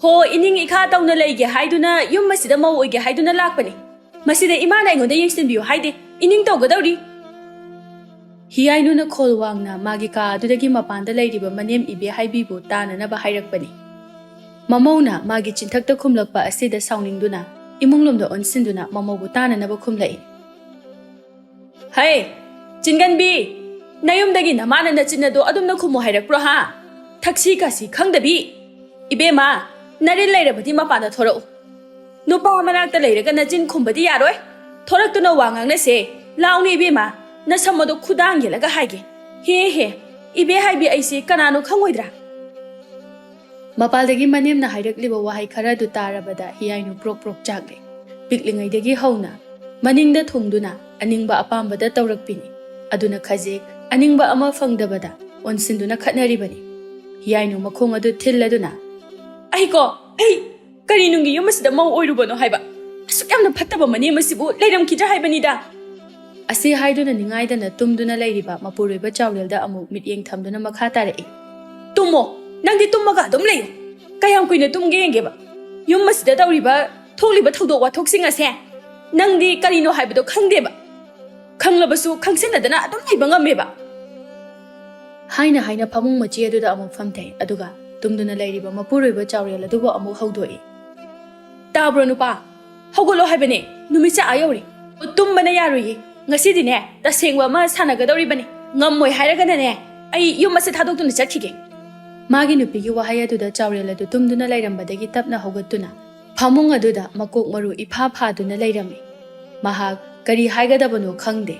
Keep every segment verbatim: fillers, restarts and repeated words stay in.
ꯑꯣ, ꯏꯅꯤꯡ ꯏꯈꯥ ꯇꯧꯅ ꯂꯩꯒꯦ ꯍꯥꯏꯗꯨꯅ, ꯌꯨꯝ ꯑꯁꯤꯗ ꯃꯧ ꯑꯣꯏꯒꯦ ꯍꯥꯏꯗꯨꯅ ꯂꯥꯛꯄꯅꯤ꯫ ꯃꯁꯤꯗ ꯏꯃꯥꯅ ꯑꯩꯉꯣꯟꯗ ꯌꯦꯡꯁꯤꯟꯕꯤꯌꯨ ꯍꯥꯏꯗꯦ꯫ ꯏꯅꯤꯡ ꯇꯧꯒꯗꯧꯔꯤ꯫ ꯍꯤꯌꯥꯏꯅꯨꯅ ꯈꯣꯜ ꯋꯥꯡꯅ ꯃꯥꯒꯤ ꯀꯥ ꯑꯗꯨꯗꯒꯤ ꯃꯄꯥꯟꯗ ꯂꯩꯔꯤꯕ ꯃꯅꯦꯝ ꯏꯕꯦ ꯍꯥꯏꯕꯤꯕꯨ ꯇꯥꯅꯅꯕ ꯍꯥꯏꯔꯛꯄꯅꯤ꯫ ꯃꯃꯧꯅ ꯃꯥꯒꯤ ꯆꯤꯟꯊꯛꯇ ꯈꯨꯝꯂꯛꯄ ꯑꯁꯤꯗ ꯁꯥꯎꯅꯤꯡꯗꯨꯅ ꯏꯃꯨꯡꯂꯣꯝꯗ ꯑꯣꯟꯁꯤꯟꯗꯨꯅ ꯃꯃꯧꯕꯨ ꯇꯥꯅꯅꯕ ꯈꯨꯝꯂꯛꯏ꯫ "ꯍꯩ, ꯆꯤꯟꯒꯟꯕꯤ, ꯅꯌꯨꯝꯗꯒꯤ ꯅꯃꯥꯅ ꯅꯆꯤꯟ ꯑꯗꯣ ꯑꯗꯨꯝꯅ ꯈꯨꯝꯃꯣ ꯍꯥꯏꯔꯛꯄ꯭ꯔꯣ ꯍꯥ? ꯊꯛꯁꯤ ꯈꯥꯁꯤ ꯈꯪꯗꯕꯤ! ꯏꯕꯦꯝꯃ, ꯅꯔꯤꯜ ꯂꯩꯔꯕꯗꯤ ꯃꯄꯥꯟꯗ ꯊꯣꯔꯛꯎ꯫ ꯅꯨꯄꯥ ꯃꯅꯥꯛꯇ ꯂꯩꯔꯒ ꯅꯆꯤꯟ ꯈꯨꯝꯕꯗꯤ ꯌꯥꯔꯣꯏ꯫ ꯊꯣꯔꯛꯇꯨꯅ ꯋꯥ ꯉꯥꯡꯅꯁꯦ꯫ ꯂꯥꯎꯅꯦ ꯏꯕꯦꯝꯃ, ꯅꯁꯝ ꯑꯗꯣ ꯈꯨꯗꯥꯡ ꯌꯦꯜꯂꯒ ꯍꯥꯏꯒꯦ꯫ ꯍꯦ ꯍꯦ, ꯏꯕꯦ ꯍꯥꯏꯕꯤ ꯑꯩꯁꯦ ꯀꯅꯥꯅꯣ ꯈꯪꯉꯣꯏꯗ꯭ꯔꯥ?" ꯃꯄꯥꯜꯗꯒꯤ ꯃꯅꯦꯝꯅ ꯍꯥꯏꯔꯛꯂꯤꯕ ꯋꯥꯍꯩ ꯈꯔ ꯑꯗꯨ ꯇꯥꯔꯕꯗ ꯍꯤꯌꯥꯏꯅꯨ ꯄ꯭ꯔꯣꯛ ꯄ꯭ꯔꯣꯛ ꯆꯥꯛꯂꯦ꯫ ꯄꯤꯛꯂꯤꯉꯩꯗꯒꯤ ꯍꯧꯅ ꯃꯅꯤꯡꯗ ꯊꯨꯡꯗꯨꯅ ꯑꯅꯤꯡꯕ ꯑꯄꯥꯝꯕꯗ ꯇꯧꯔꯛꯄꯤꯅꯤ꯫ ꯑꯗꯨꯅ ꯈꯖꯤꯛ ꯑꯅꯤꯡꯕ ꯑꯃ ꯐꯪꯗꯕꯗ ꯑꯣꯟꯁꯤꯟꯗꯨꯅ ꯈꯠꯅꯔꯤꯕꯅꯤ꯫ ꯍꯤꯌꯥꯏꯅꯨ ꯃꯈꯣꯡ ꯑꯗꯨ ꯊꯤꯜꯂꯗꯨꯅ, "ꯑꯩꯀꯣ, ꯑꯩ ꯀꯔꯤ ꯅꯨꯡꯒꯤ ꯌꯨꯝ ꯑꯁꯤꯗ ꯃꯧ ꯑꯣꯏꯔꯨꯕꯅꯣ ꯍꯥꯏꯕ? ꯑꯁꯨꯛ ꯌꯥꯝꯅ ꯐꯠꯇꯕ ꯃꯅꯦꯝ ꯑꯁꯤꯕꯨ ꯂꯩꯔꯝꯈꯤꯗ꯭ꯔꯥ ꯍꯥꯏꯕꯅꯤꯗ!" ꯑꯁꯤ ꯍꯥꯏꯗꯨꯅ ꯅꯤꯡꯉꯥꯏꯗꯅ ꯇꯨꯝꯗꯨꯅ ꯂꯩꯔꯤꯕ ꯃꯄꯨꯔꯣꯏꯕ ꯆꯥꯎꯔꯦꯜꯗ ꯑꯃꯨꯛ ꯃꯤꯠꯌꯦꯡ ꯊꯝꯗꯨꯅ ꯃꯈꯥ ꯇꯥꯔꯛꯏ꯫ "ꯇꯨꯝꯃꯣ, ꯅꯪꯗꯤ ꯇꯨꯝꯃꯒ ꯑꯗꯨꯝ ꯂꯩꯌꯨ꯫ ꯀꯌꯥꯝ ꯀꯨꯏꯅ ꯇꯨꯝꯒꯦ ꯌꯦꯡꯒꯦꯕ꯫ ꯌꯨꯝ ꯑꯁꯤꯗ ꯇꯧꯔꯤꯕ, ꯊꯣꯛꯂꯤꯕ ꯊꯧꯗꯣꯛ ꯋꯥꯊꯣꯛꯁꯤꯡ ꯑꯁꯦ ꯅꯪꯗꯤ ꯀꯔꯤꯅꯣ ꯍꯥꯏꯕꯗꯣ ꯈꯪꯗꯦꯕ꯫ ꯈꯪꯂꯕꯁꯨ ꯈꯪꯁꯤꯟꯅꯗꯅ ꯑꯗꯨꯝ ꯂꯩꯕ ꯉꯝꯃꯦꯕ꯫" ꯍꯥꯏꯅ ꯍꯥꯏꯅ ꯐꯃꯨꯡ ꯃꯆꯤ ꯑꯗꯨꯗ ꯑꯃꯨꯛ ꯐꯝꯊꯩ, ꯑꯗꯨꯒ ꯇꯨꯝꯗꯨꯅ ꯂꯩꯔꯤꯕ ꯃꯄꯨꯔꯣꯏꯕ ꯆꯥꯎꯔꯦꯜ ꯑꯗꯨꯕꯨ ꯑꯃꯨꯛ ꯍꯧꯗꯣꯛꯏ꯫ "ꯇꯥꯕ꯭ꯔꯣ ꯅꯨꯄꯥ? ꯍꯧꯒꯠꯂꯣ ꯍꯥꯏꯕꯅꯦ, ꯅꯨꯃꯤꯠꯁꯦ ꯑꯥ ꯌꯧꯔꯦ꯫ ꯇꯨꯝꯕꯅ ꯌꯥꯔꯣꯏꯌꯦ꯫ ꯉꯁꯤꯗꯤꯅꯦ, ꯇꯁꯦꯡꯕ ꯑꯃ ꯁꯥꯟꯅꯒꯗꯧꯔꯤꯕꯅꯤ꯫ ꯉꯝꯃꯣꯏ ꯍꯥꯏꯔꯒꯅꯅꯦ, ꯑꯩ ꯌꯨꯝ ꯑꯁꯦ ꯊꯥꯗꯣꯛꯇꯨꯅ ꯆꯠꯈꯤꯒꯦ꯫" ꯃꯥꯒꯤ ꯅꯨꯄꯤꯒꯤ ꯋꯥꯍꯩ ꯑꯗꯨꯗ ꯆꯥꯎꯔꯦꯜ ꯑꯗꯨ ꯇꯨꯝꯗꯨꯅ ꯂꯩꯔꯝꯕꯗꯒꯤ ꯇꯞꯅ ꯍꯧꯒꯠꯇꯨꯅ ꯐꯃꯨꯡ ꯑꯗꯨꯗ ꯃꯀꯣꯛ ꯃꯔꯨ ꯏꯐꯥ ꯐꯥꯗꯨꯅ ꯂꯩꯔꯝꯃꯤ꯫ ꯃꯍꯥꯛ ꯀꯔꯤ ꯍꯥꯏꯒꯗꯕꯅꯣ ꯈꯪꯗꯦ꯫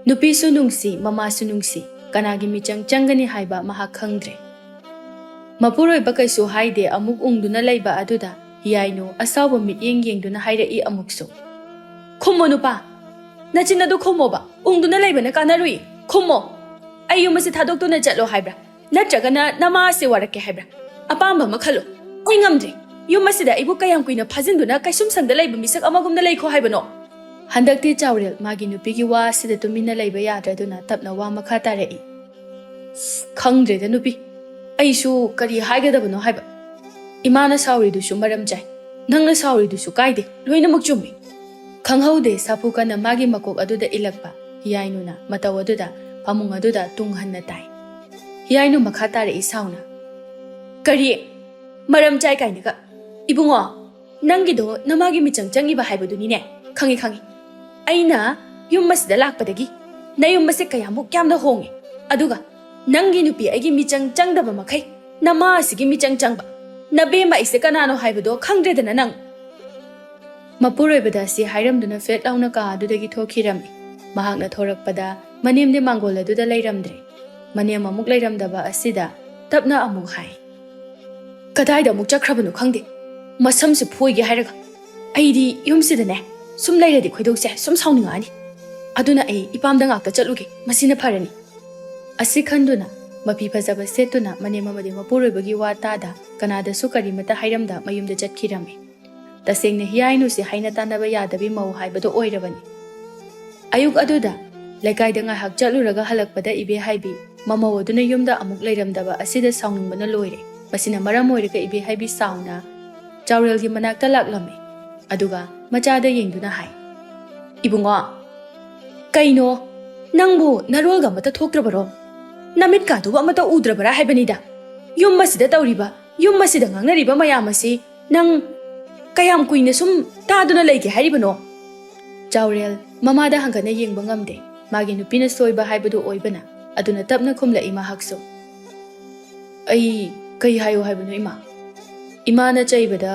ꯅꯨꯄꯤꯁꯨ ꯅꯨꯡꯁꯤ, ꯃꯃꯥꯁꯨ ꯅꯨꯡꯁꯤ, ꯀꯅꯥꯒꯤ ꯃꯤꯆꯪ ꯆꯪꯒꯅꯤ ꯍꯥꯏꯕ ꯃꯍꯥꯛ ꯈꯪꯗ꯭ꯔꯦ꯫ ꯃꯄꯨꯔꯣꯏꯕ ꯀꯩꯁꯨ ꯍꯥꯏꯗꯦ, ꯑꯃꯨꯛ ꯎꯪꯗꯨꯅ ꯂꯩꯕ ꯑꯗꯨꯗ ꯍꯤꯌꯥꯏꯅꯨ ꯑꯁꯥꯎꯕ ꯃꯤꯠꯌꯦꯡ ꯌꯦꯡꯗꯨꯅ ꯍꯥꯏꯔꯛꯏ ꯑꯃꯨꯛꯁꯨ꯫ "ꯈꯨꯝꯃꯣ ꯅꯨꯄꯥ, ꯅꯆꯤꯟ ꯑꯗꯨ ꯈꯨꯝꯃꯣꯕ, ꯎꯪꯗꯨꯅ ꯂꯩꯕꯅ ꯀꯥꯟꯅꯔꯨꯏ, ꯈꯨꯝꯃꯣ꯫ ꯑꯩ ꯌꯨꯝ ꯑꯁꯤ ꯊꯥꯗꯣꯛꯇꯨꯅ ꯆꯠꯂꯣ ꯍꯥꯏꯕ꯭ꯔꯥ? ꯅꯠꯇ꯭ꯔꯒꯅ ꯅꯃꯥ ꯑꯁꯦ ꯋꯥꯔꯛꯀꯦ ꯍꯥꯏꯕ꯭ꯔꯥ? ꯑꯄꯥꯝꯕ ꯑꯃ ꯈꯜꯂꯣ꯫ ꯑꯩ ꯉꯝꯗ꯭ꯔꯦ꯫ ꯌꯨꯝ ꯑꯁꯤꯗ ꯑꯩꯕꯨ ꯀꯌꯥꯝ ꯀꯨꯏꯅ ꯐꯥꯖꯤꯟꯗꯨꯅ ꯀꯩꯁꯨꯝ ꯁꯪꯗ ꯂꯩꯕ ꯃꯤꯁꯛ ꯑꯃꯒꯨꯝꯅ ꯂꯩꯈꯣ ꯍꯥꯏꯕꯅꯣ?" ꯍꯟꯗꯛꯇꯤ ꯆꯥꯎꯔꯦꯜ ꯃꯥꯒꯤ ꯅꯨꯄꯤꯒꯤ ꯋꯥ ꯑꯁꯤꯗ ꯇꯨꯃꯤꯟꯅ ꯂꯩꯕ ꯌꯥꯗ꯭ꯔꯗꯨꯅ ꯇꯞꯅ ꯋꯥ ꯃꯈꯥ ꯇꯥꯔꯛꯏ꯫ "ꯈꯪꯗ꯭ꯔꯦꯗ ꯅꯨꯄꯤ, ꯑꯩꯁꯨ ꯀꯔꯤ ꯍꯥꯏꯒꯗꯕꯅꯣ ꯍꯥꯏꯕ꯫ ꯏꯃꯥꯅ ꯁꯥꯎꯔꯤꯗꯨꯁꯨ ꯃꯔꯝ ꯆꯥꯏ, ꯅꯪꯅ ꯁꯥꯎꯔꯤꯗꯨꯁꯨ ꯀꯥꯏꯗꯦ, ꯂꯣꯏꯅꯃꯛ ꯆꯨꯝꯃꯤ꯫ ꯈꯪꯍꯧꯗꯦ ꯁꯥꯐꯨ ꯀꯟꯅ ꯃꯥꯒꯤ ꯃꯀꯣꯛ ꯑꯗꯨꯗ ꯏꯜꯂꯛꯄ ꯍꯤꯌꯥꯏꯅꯨꯅ ꯃꯇꯧ ꯑꯗꯨꯗ ꯐꯃꯨꯡ ꯑꯗꯨꯗ ꯇꯨꯡ ꯍꯟꯅ ꯇꯥꯏ꯫ ꯍꯤꯌꯥꯏꯅꯨ ꯃꯈꯥ ꯇꯥꯔꯛꯏ ꯁꯥꯎꯅ, "ꯀꯔꯤ? ꯃꯔꯝ ꯆꯥꯏ ꯀꯥꯏꯅꯒ? ꯏꯕꯨꯡꯉꯣ, ꯅꯪꯒꯤꯗꯣ ꯅꯃꯥꯒꯤ ꯃꯤꯆꯪ ꯆꯪꯉꯤꯕ ꯍꯥꯏꯕꯗꯨꯅꯤꯅꯦ꯫ ꯈꯪꯉꯤ, ꯈꯪꯉꯤ꯫ ꯑꯩꯅ ꯌꯨꯝ ꯑꯁꯤꯗ ꯂꯥꯛꯄꯗꯒꯤ ꯅꯌꯨꯝ ꯑꯁꯦ ꯀꯌꯥꯃꯨꯛ ꯌꯥꯝꯅ ꯍꯣꯡꯉꯦ꯫ ꯑꯗꯨꯒ ꯅꯪꯒꯤ ꯅꯨꯄꯤ ꯑꯩꯒꯤ ꯃꯤꯆꯪ ꯆꯪꯗꯕ ꯃꯈꯩ ꯅꯃꯥ ꯑꯁꯤꯒꯤ ꯃꯤꯆꯪ ꯆꯪꯕ, ꯅꯕꯦꯝꯃ ꯑꯩꯁꯦ ꯀꯅꯥꯅꯣ ꯍꯥꯏꯕꯗꯣ ꯈꯪꯗ꯭ꯔꯦꯗꯅ ꯅꯪ?" ꯃꯄꯨꯔꯣꯏꯕꯗ ꯑꯁꯤ ꯍꯥꯏꯔꯝꯗꯨꯅ ꯐꯦꯠ ꯂꯥꯎꯅ ꯀꯥ ꯑꯗꯨꯗꯒꯤ ꯊꯣꯛꯈꯤꯔꯝꯃꯤ꯫ ꯃꯍꯥꯛꯅ ꯊꯣꯔꯛꯄꯗ ꯃꯅꯦꯝꯗꯤ ꯃꯥꯡꯒꯣꯜ ꯑꯗꯨꯗ ꯂꯩꯔꯝꯗ꯭ꯔꯦ꯫ ꯃꯅꯦꯝ ꯑꯃꯨꯛ ꯂꯩꯔꯝꯗꯕ ꯑꯁꯤꯗ ꯇꯞꯅ ꯑꯃꯨꯛ ꯍꯥꯏ, "ꯀꯗꯥꯏꯗ ꯑꯃꯨꯛ ꯆꯠꯈ꯭ꯔꯕꯅꯣ ꯈꯪꯗꯦ꯫ ꯃꯁꯝꯁꯦ ꯐꯣꯏꯒꯦ ꯍꯥꯏꯔꯒ꯫ ꯑꯩꯗꯤ ꯌꯨꯝꯁꯤꯗꯅꯦ ꯁꯨꯝ ꯂꯩꯔꯗꯤ ꯈꯣꯏꯗꯧꯁꯦ ꯁꯨꯝ ꯁꯥꯎꯅꯤꯡꯉꯛꯑꯅꯤ꯫ ꯑꯗꯨꯅ ꯑꯩ ꯏꯄꯥꯝꯗ ꯉꯥꯛꯇ ꯆꯠꯂꯨꯒꯦ, ꯃꯁꯤꯅ ꯐꯔꯅꯤ꯫" ꯑꯁꯤ ꯈꯟꯗꯨꯅ ꯃꯐꯤ ꯐꯖꯕ ꯁꯦꯠꯇꯨꯅ ꯃꯅꯦꯝ ꯑꯃꯗꯤ ꯃꯄꯨꯔꯣꯏꯕꯒꯤ ꯋꯥ ꯇꯥꯗ ꯀꯅꯥꯗꯁꯨ ꯀꯔꯤꯃꯠꯇ ꯍꯥꯏꯔꯝꯗ ꯃꯌꯨꯝꯗ ꯆꯠꯈꯤꯔꯝꯃꯤ꯫ ꯇꯁꯦꯡꯅ ꯍꯤꯌꯥꯏꯅꯨꯁꯤ ꯍꯥꯏꯅ ꯇꯥꯟꯅꯕ ꯌꯥꯗꯕꯤ ꯃꯧ ꯍꯥꯏꯕꯗꯣ ꯑꯣꯏꯔꯕꯅꯤ꯫ ꯑꯌꯨꯛ ꯑꯗꯨꯗ ꯂꯩꯀꯥꯏꯗ ꯉꯥꯏꯍꯥꯛ ꯆꯠꯂꯨꯔꯒ ꯍꯜꯂꯛꯄꯗ ꯏꯕꯦ ꯍꯥꯏꯕꯤ ꯃꯃꯧ ꯑꯗꯨꯅ ꯌꯨꯝꯗ ꯑꯃꯨꯛ ꯂꯩꯔꯝꯗꯕ ꯑꯁꯤꯗ ꯁꯥꯎꯅꯤꯡꯕꯅ ꯂꯣꯏꯔꯦ꯫ ꯃꯁꯤꯅ ꯃꯔꯝ ꯑꯣꯏꯔꯒ ꯏꯕꯦ ꯍꯥꯏꯕꯤ ꯁꯥꯎꯅ ꯆꯥꯎꯔꯦꯜꯒꯤ ꯃꯅꯥꯛꯇ ꯂꯥꯛꯂꯝꯃꯤ꯫ ꯑꯗꯨꯒ ꯃꯆꯥꯗ ꯌꯦꯡꯗꯨꯅ ꯍꯥꯏ, "ꯏꯕꯨꯡꯉꯣ, ꯀꯩꯅꯣ, ꯅꯪꯕꯨ ꯅꯔꯣꯜꯒ ꯑꯃꯠꯇ ꯊꯣꯛꯇ꯭ꯔꯕꯔꯣ? ꯅꯃꯤꯠꯀꯥꯗꯨꯕꯨ ꯑꯃꯠꯇ ꯎꯗ꯭ꯔꯕꯔꯥ ꯍꯥꯏꯕꯅꯤꯗ? ꯌꯨꯝ ꯑꯁꯤꯗ ꯇꯧꯔꯤꯕ, ꯌꯨꯝ ꯑꯁꯤꯗ ꯉꯥꯡꯅꯔꯤꯕ ꯃꯌꯥꯝ ꯑꯁꯤ ꯅꯪ ꯀꯌꯥꯝ ꯀꯨꯏꯅ ꯁꯨꯝ ꯇꯥꯗꯨꯅ ꯂꯩꯒꯦ ꯍꯥꯏꯔꯤꯕꯅꯣ?" ꯆꯥꯎꯔꯦꯜ ꯃꯃꯥꯗ ꯍꯪꯒꯠꯅ ꯌꯦꯡꯕ ꯉꯝꯗꯦ꯫ ꯃꯥꯒꯤ ꯅꯨꯄꯤꯅ ꯁꯣꯏꯕ ꯍꯥꯏꯕꯗꯨ ꯑꯣꯏꯕꯅ, ꯑꯗꯨꯅ ꯇꯞꯅ ꯈꯨꯝꯂꯛꯏ ꯃꯍꯥꯛꯁꯨ꯫ "ꯑꯩ ꯀꯩ ꯍꯥꯏꯌꯨ ꯍꯥꯏꯕꯅꯣ, ꯏꯃꯥ? ꯏꯃꯥꯅ ꯆꯩꯕꯗ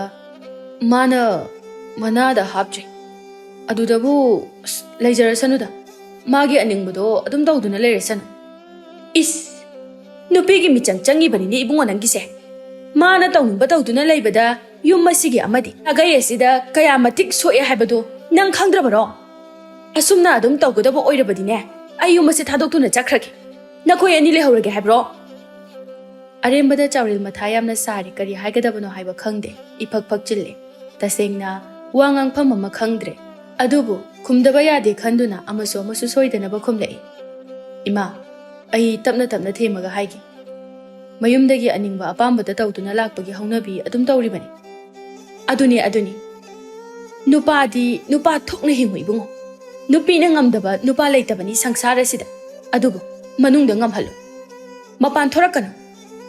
ꯃꯥꯅ ꯃꯅꯥꯗ ꯍꯥꯞꯇ꯭ꯔꯦ꯫ ꯑꯗꯨꯗꯕꯨ, ꯑꯁ, ꯂꯩꯖꯔꯁꯅꯨꯗ, ꯃꯥꯒꯤ ꯑꯅꯤꯡꯕꯗꯣ ꯑꯗꯨꯝ ꯇꯧꯗꯨꯅ ꯂꯩꯔꯁꯅꯨ꯫" "ꯏꯁ, ꯅꯨꯄꯤꯒꯤ ꯃꯤꯆꯪ ꯆꯪꯉꯤꯕꯅꯤꯅꯦ ꯏꯕꯨꯡꯉꯣ ꯅꯪꯒꯤꯁꯦ꯫ ꯃꯥꯅ ꯇꯧꯅꯤꯡꯕ ꯇꯧꯗꯨꯅ ꯂꯩꯕꯗ ꯌꯨꯝ ꯑꯁꯤꯒꯤ ꯑꯃꯗꯤ ꯁꯥꯒꯩ ꯑꯁꯤꯗ ꯀꯌꯥ ꯃꯇꯤꯛ ꯁꯣꯛꯑꯦ ꯍꯥꯏꯕꯗꯨ ꯅꯪ ꯈꯪꯗ꯭ꯔꯕꯔꯣ? ꯑꯁꯨꯝꯅ ꯑꯗꯨꯝ ꯇꯧꯒꯗꯕ ꯑꯣꯏꯔꯕꯗꯤꯅꯦ, ꯑꯩ ꯌꯨꯝ ꯑꯁꯤ ꯊꯥꯗꯣꯛꯇꯨꯅ ꯆꯠꯈ꯭ꯔꯒꯦ꯫ ꯅꯈꯣꯏ ꯑꯅꯤ ꯂꯩꯍꯧꯔꯒꯦ ꯍꯥꯏꯕ꯭ꯔꯣ?" ꯑꯔꯦꯝꯕꯗ ꯆꯥꯎꯔꯦꯜ ꯃꯊꯥ ꯌꯥꯝꯅ ꯁꯥꯔꯦ꯫ ꯀꯔꯤ ꯍꯥꯏꯒꯗꯕꯅꯣ ꯍꯥꯏꯕ ꯈꯪꯗꯦ꯫ ꯏꯐꯛ ꯐꯛꯆꯤꯜꯂꯦ꯫ ꯇꯁꯦꯡꯅ ꯋꯥ ꯉꯥꯡꯐꯝ ꯑꯃ ꯈꯪꯗ꯭ꯔꯦ꯫ ꯑꯗꯨꯕꯨ ꯈꯨꯝꯗꯕ ꯌꯥꯗꯦ ꯈꯟꯗꯨꯅ ꯑꯃꯁꯨ ꯑꯃꯁꯨ ꯁꯣꯏꯗꯅꯕ ꯈꯨꯝꯂꯛꯏ꯫ "ꯏꯃꯥ, ꯑꯩ ꯇꯞꯅ ꯇꯞꯅ ꯊꯦꯝꯃꯒ ꯍꯥꯏꯒꯦ꯫ ꯃꯌꯨꯝꯗꯒꯤ ꯑꯅꯤꯡꯕ ꯑꯄꯥꯝꯕꯗ ꯇꯧꯗꯨꯅ ꯂꯥꯛꯄꯒꯤ ꯍꯧꯅꯕꯤ ꯑꯗꯨꯝ ꯇꯧꯔꯤꯕꯅꯤ꯫ ꯑꯗꯨꯅꯤ, ꯑꯗꯨꯅꯤ꯫ ꯅꯨꯄꯥꯗꯤ ꯅꯨꯄꯥ ꯊꯣꯛꯅ ꯍꯤꯡꯉꯨ ꯏꯕꯨꯡꯉꯣ꯫ ꯅꯨꯄꯤꯅ ꯉꯝꯗꯕ ꯅꯨꯄꯥ ꯂꯩꯇꯕꯅꯤ ꯁꯪꯁꯥꯔ ꯑꯁꯤꯗ꯫ ꯑꯗꯨꯕꯨ ꯃꯅꯨꯡꯗ ꯉꯝꯍꯜꯂꯨ꯫ ꯃꯄꯥꯟ ꯊꯣꯔꯛꯀꯅꯨ꯫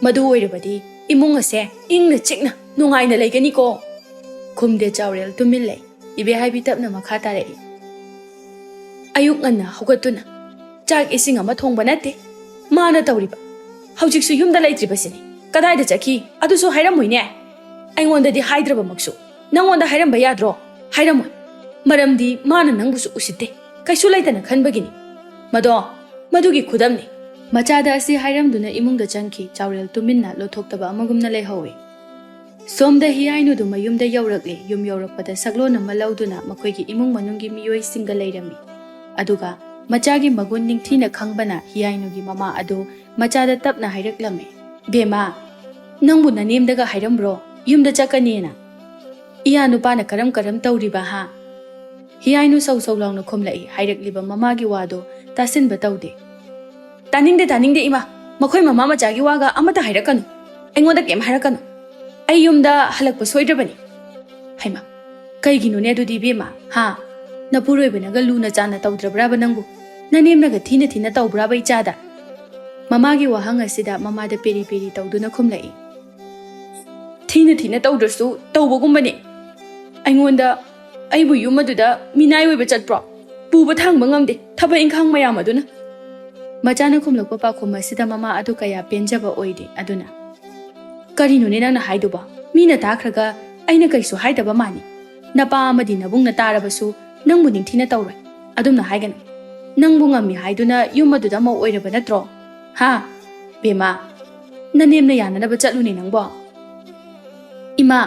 ꯃꯗꯨ ꯑꯣꯏꯔꯕꯗꯤ ꯏꯃꯨꯡ ꯑꯁꯦ ꯏꯪꯅ ꯆꯤꯛꯅ ꯅꯨꯡꯉꯥꯏꯅ ꯂꯩꯒꯅꯤꯀꯣ꯫ ꯈꯨꯝꯗꯦ ꯆꯥꯎꯔꯦꯜ, ꯇꯨꯃꯤꯟ ꯂꯩ꯫ ꯏꯕꯦꯍꯥꯏꯕꯤ ꯇꯞꯅ ꯃꯈꯥ ꯇꯥꯔꯛꯏ꯫ ꯑꯌꯨꯛ ꯉꯟꯅ ꯍꯧꯒꯠꯇꯨꯅ ꯆꯥꯛ ꯏꯁꯤꯡ ꯑꯃ ꯊꯣꯡꯕ ꯅꯠꯇꯦ ꯃꯥꯅ ꯇꯧꯔꯤꯕ꯫ ꯍꯧꯖꯤꯛꯁꯨ ꯌꯨꯝꯗ ꯂꯩꯇ꯭ꯔꯤꯕꯁꯤꯅꯤ꯫ ꯀꯗꯥꯏꯗ ꯆꯠꯈꯤ? ꯑꯗꯨꯁꯨ ꯍꯥꯏꯔꯝꯃꯣꯏꯅꯦ꯫ ꯑꯩꯉꯣꯟꯗꯗꯤ ꯍꯥꯏꯗ꯭ꯔꯕꯃꯛꯁꯨ ꯅꯪꯉꯣꯟꯗ ꯍꯥꯏꯔꯝꯕ ꯌꯥꯗ꯭ꯔꯣ? ꯍꯥꯏꯔꯝꯃꯣꯏ꯫ ꯃꯔꯝꯗꯤ ꯃꯥꯅ ꯅꯪꯕꯨꯁꯨ ꯎꯁꯤꯠꯇꯦ꯫ ꯀꯩꯁꯨ ꯂꯩꯇꯅ ꯈꯟꯕꯒꯤꯅꯤ꯫ ꯃꯗꯣ, ꯃꯗꯨꯒꯤ ꯈꯨꯗꯝꯅꯤ꯫ ꯃꯆꯥꯗ ꯑꯁꯤ ꯍꯥꯏꯔꯝꯗꯨꯅ ꯏꯃꯨꯡꯗ ꯆꯪꯈꯤ꯫ ꯆꯥꯎꯔꯦꯜ ꯇꯨꯃꯤꯟꯅ ꯂꯣꯠꯊꯣꯛꯇꯕ ꯑꯃꯒꯨꯝꯅ ꯂꯩꯍꯧꯏ꯫ ꯁꯣꯝꯗ ꯍꯤꯌꯥꯏꯅꯨꯗꯨ ꯃꯌꯨꯝꯗ ꯌꯧꯔꯛꯂꯦ꯫ ꯌꯨꯝ ꯌꯧꯔꯛꯄꯗ ꯁꯛꯂꯣꯟ ꯑꯃ ꯂꯧꯗꯨꯅ ꯃꯈꯣꯏꯒꯤ ꯏꯃꯨꯡ ꯃꯅꯨꯡꯒꯤ ꯃꯤꯑꯣꯏꯁꯤꯡꯒ ꯂꯩꯔꯝꯃꯤ꯫ ꯑꯗꯨꯒ ꯃꯆꯥꯒꯤ ꯃꯒꯨꯟ ꯅꯤꯡꯊꯤꯅ ꯈꯪꯕꯅ ꯍꯤꯌꯥꯏꯅꯨꯒꯤ ꯃꯃꯥ ꯑꯗꯨ ꯃꯆꯥꯗ ꯇꯞꯅ ꯍꯥꯏꯔꯛꯂꯝꯃꯤ, "ꯕꯦꯝꯃ, ꯅꯪꯕꯨ ꯅꯅꯦꯝꯗꯒ ꯍꯥꯏꯔꯝꯕ꯭ꯔꯣ ꯌꯨꯝꯗ ꯆꯠꯀꯅꯤꯅ? ꯏꯌꯥ ꯅꯨꯄꯥꯅ ꯀꯔꯝ ꯀꯔꯝ ꯇꯧꯔꯤꯕ, ꯍꯥ?" ꯍꯤꯌꯥꯏꯅꯨ ꯁꯧ ꯁꯧ ꯂꯥꯎꯅ ꯈꯨꯝꯂꯛꯏ ꯍꯥꯏꯔꯛꯂꯤꯕ ꯃꯃꯥꯒꯤ ꯋꯥꯗꯣ ꯇꯥꯁꯤꯟꯕ ꯇꯧꯗꯦ꯫ "ꯇꯥꯅꯤꯡꯗꯦ, ꯇꯥꯅꯤꯡꯗꯦ ꯏꯃꯥ, ꯃꯈꯣꯏ ꯃꯃꯥ ꯃꯆꯥꯒꯤ ꯋꯥꯒ ꯑꯃꯠꯇ ꯍꯥꯏꯔꯛꯀꯅꯨ꯫ ꯑꯩꯉꯣꯟꯗ ꯀꯩꯝ ꯍꯥꯏꯔꯛꯀꯅꯨ꯫ ꯑꯩ ꯌꯨꯝꯗ ꯍꯜꯂꯛꯄ ꯁꯣꯏꯗ꯭ꯔꯕꯅꯤ꯫" "ꯍꯩꯃꯥ, ꯀꯩꯒꯤꯅꯣꯅꯦ ꯑꯗꯨꯗꯤ ꯏꯕꯦꯝꯃ, ꯍꯥ? ꯅꯄꯨꯔꯣꯏꯕꯅꯒ ꯂꯨꯅ ꯆꯥꯟꯅ ꯇꯧꯗ꯭ꯔꯕ꯭ꯔꯥꯕ ꯅꯪꯕꯨ? ꯅꯅꯦꯝꯅꯒ ꯊꯤꯅ ꯊꯤꯅ ꯇꯧꯕ꯭ꯔꯥꯕ ꯏꯆꯥꯗ?" ꯃꯃꯥꯒꯤ ꯋꯥꯍꯪ ꯑꯁꯤꯗ ꯃꯃꯥꯗ ꯄꯦꯔꯤ ꯄꯦꯔꯤ ꯇꯧꯗꯨꯅ ꯈꯨꯝꯂꯛꯏ꯫ "ꯊꯤꯅ ꯊꯤꯅ ꯇꯧꯗ꯭ꯔꯁꯨ ꯇꯧꯕꯒꯨꯝꯕꯅꯦ꯫ ꯑꯩꯉꯣꯟꯗ, ꯑꯩꯕꯨ ꯌꯨꯝ ꯑꯗꯨꯗ ꯃꯤꯅꯥꯏ ꯑꯣꯏꯕ ꯆꯠꯄ꯭ꯔꯣ? ꯄꯨꯕ ꯊꯥꯡꯕ ꯉꯝꯗꯦ, ꯊꯕꯛ ꯏꯪꯈꯥꯡ ꯃꯌꯥꯝ ꯑꯗꯨꯅ꯫" ꯃꯆꯥꯅ ꯈꯨꯝꯂꯛꯄ ꯄꯥꯎꯈꯨꯝ ꯑꯁꯤꯗ ꯃꯃꯥ ꯑꯗꯨ ꯀꯌꯥ ꯄꯦꯟꯖꯕ ꯑꯣꯏꯗꯦ꯫ ꯑꯗꯨꯅ, "ꯀꯔꯤꯅꯣꯅꯦ ꯅꯪꯅ ꯍꯥꯏꯗꯨꯕꯣ? ꯃꯤꯅ ꯇꯥꯈ꯭ꯔꯒ ꯑꯩꯅ ꯀꯩꯁꯨ ꯍꯥꯏꯗꯕ ꯃꯥꯅꯤ꯫ ꯅꯄꯥ ꯑꯃꯗꯤ ꯅꯕꯨꯡꯅ ꯇꯥꯔꯕꯁꯨ ꯅꯪꯕꯨ ꯅꯤꯡꯊꯤꯅ ꯇꯧꯔꯣꯏ꯫ ꯑꯗꯨꯝꯅ ꯍꯥꯏꯒꯅꯨ꯫ ꯅꯪꯕꯨ ꯉꯝꯃꯤ ꯍꯥꯏꯗꯨꯅ ꯌꯨꯝ ꯑꯗꯨꯗ ꯃꯧ ꯑꯣꯏꯔꯕ ꯅꯠꯇ꯭ꯔꯣ? ꯍꯥ? ꯕꯦꯝꯃ, ꯅꯅꯦꯝꯅ ꯌꯥꯅꯅꯕ ꯆꯠꯂꯨꯅꯦ ꯅꯪꯕꯣ꯫" "ꯏꯃꯥ,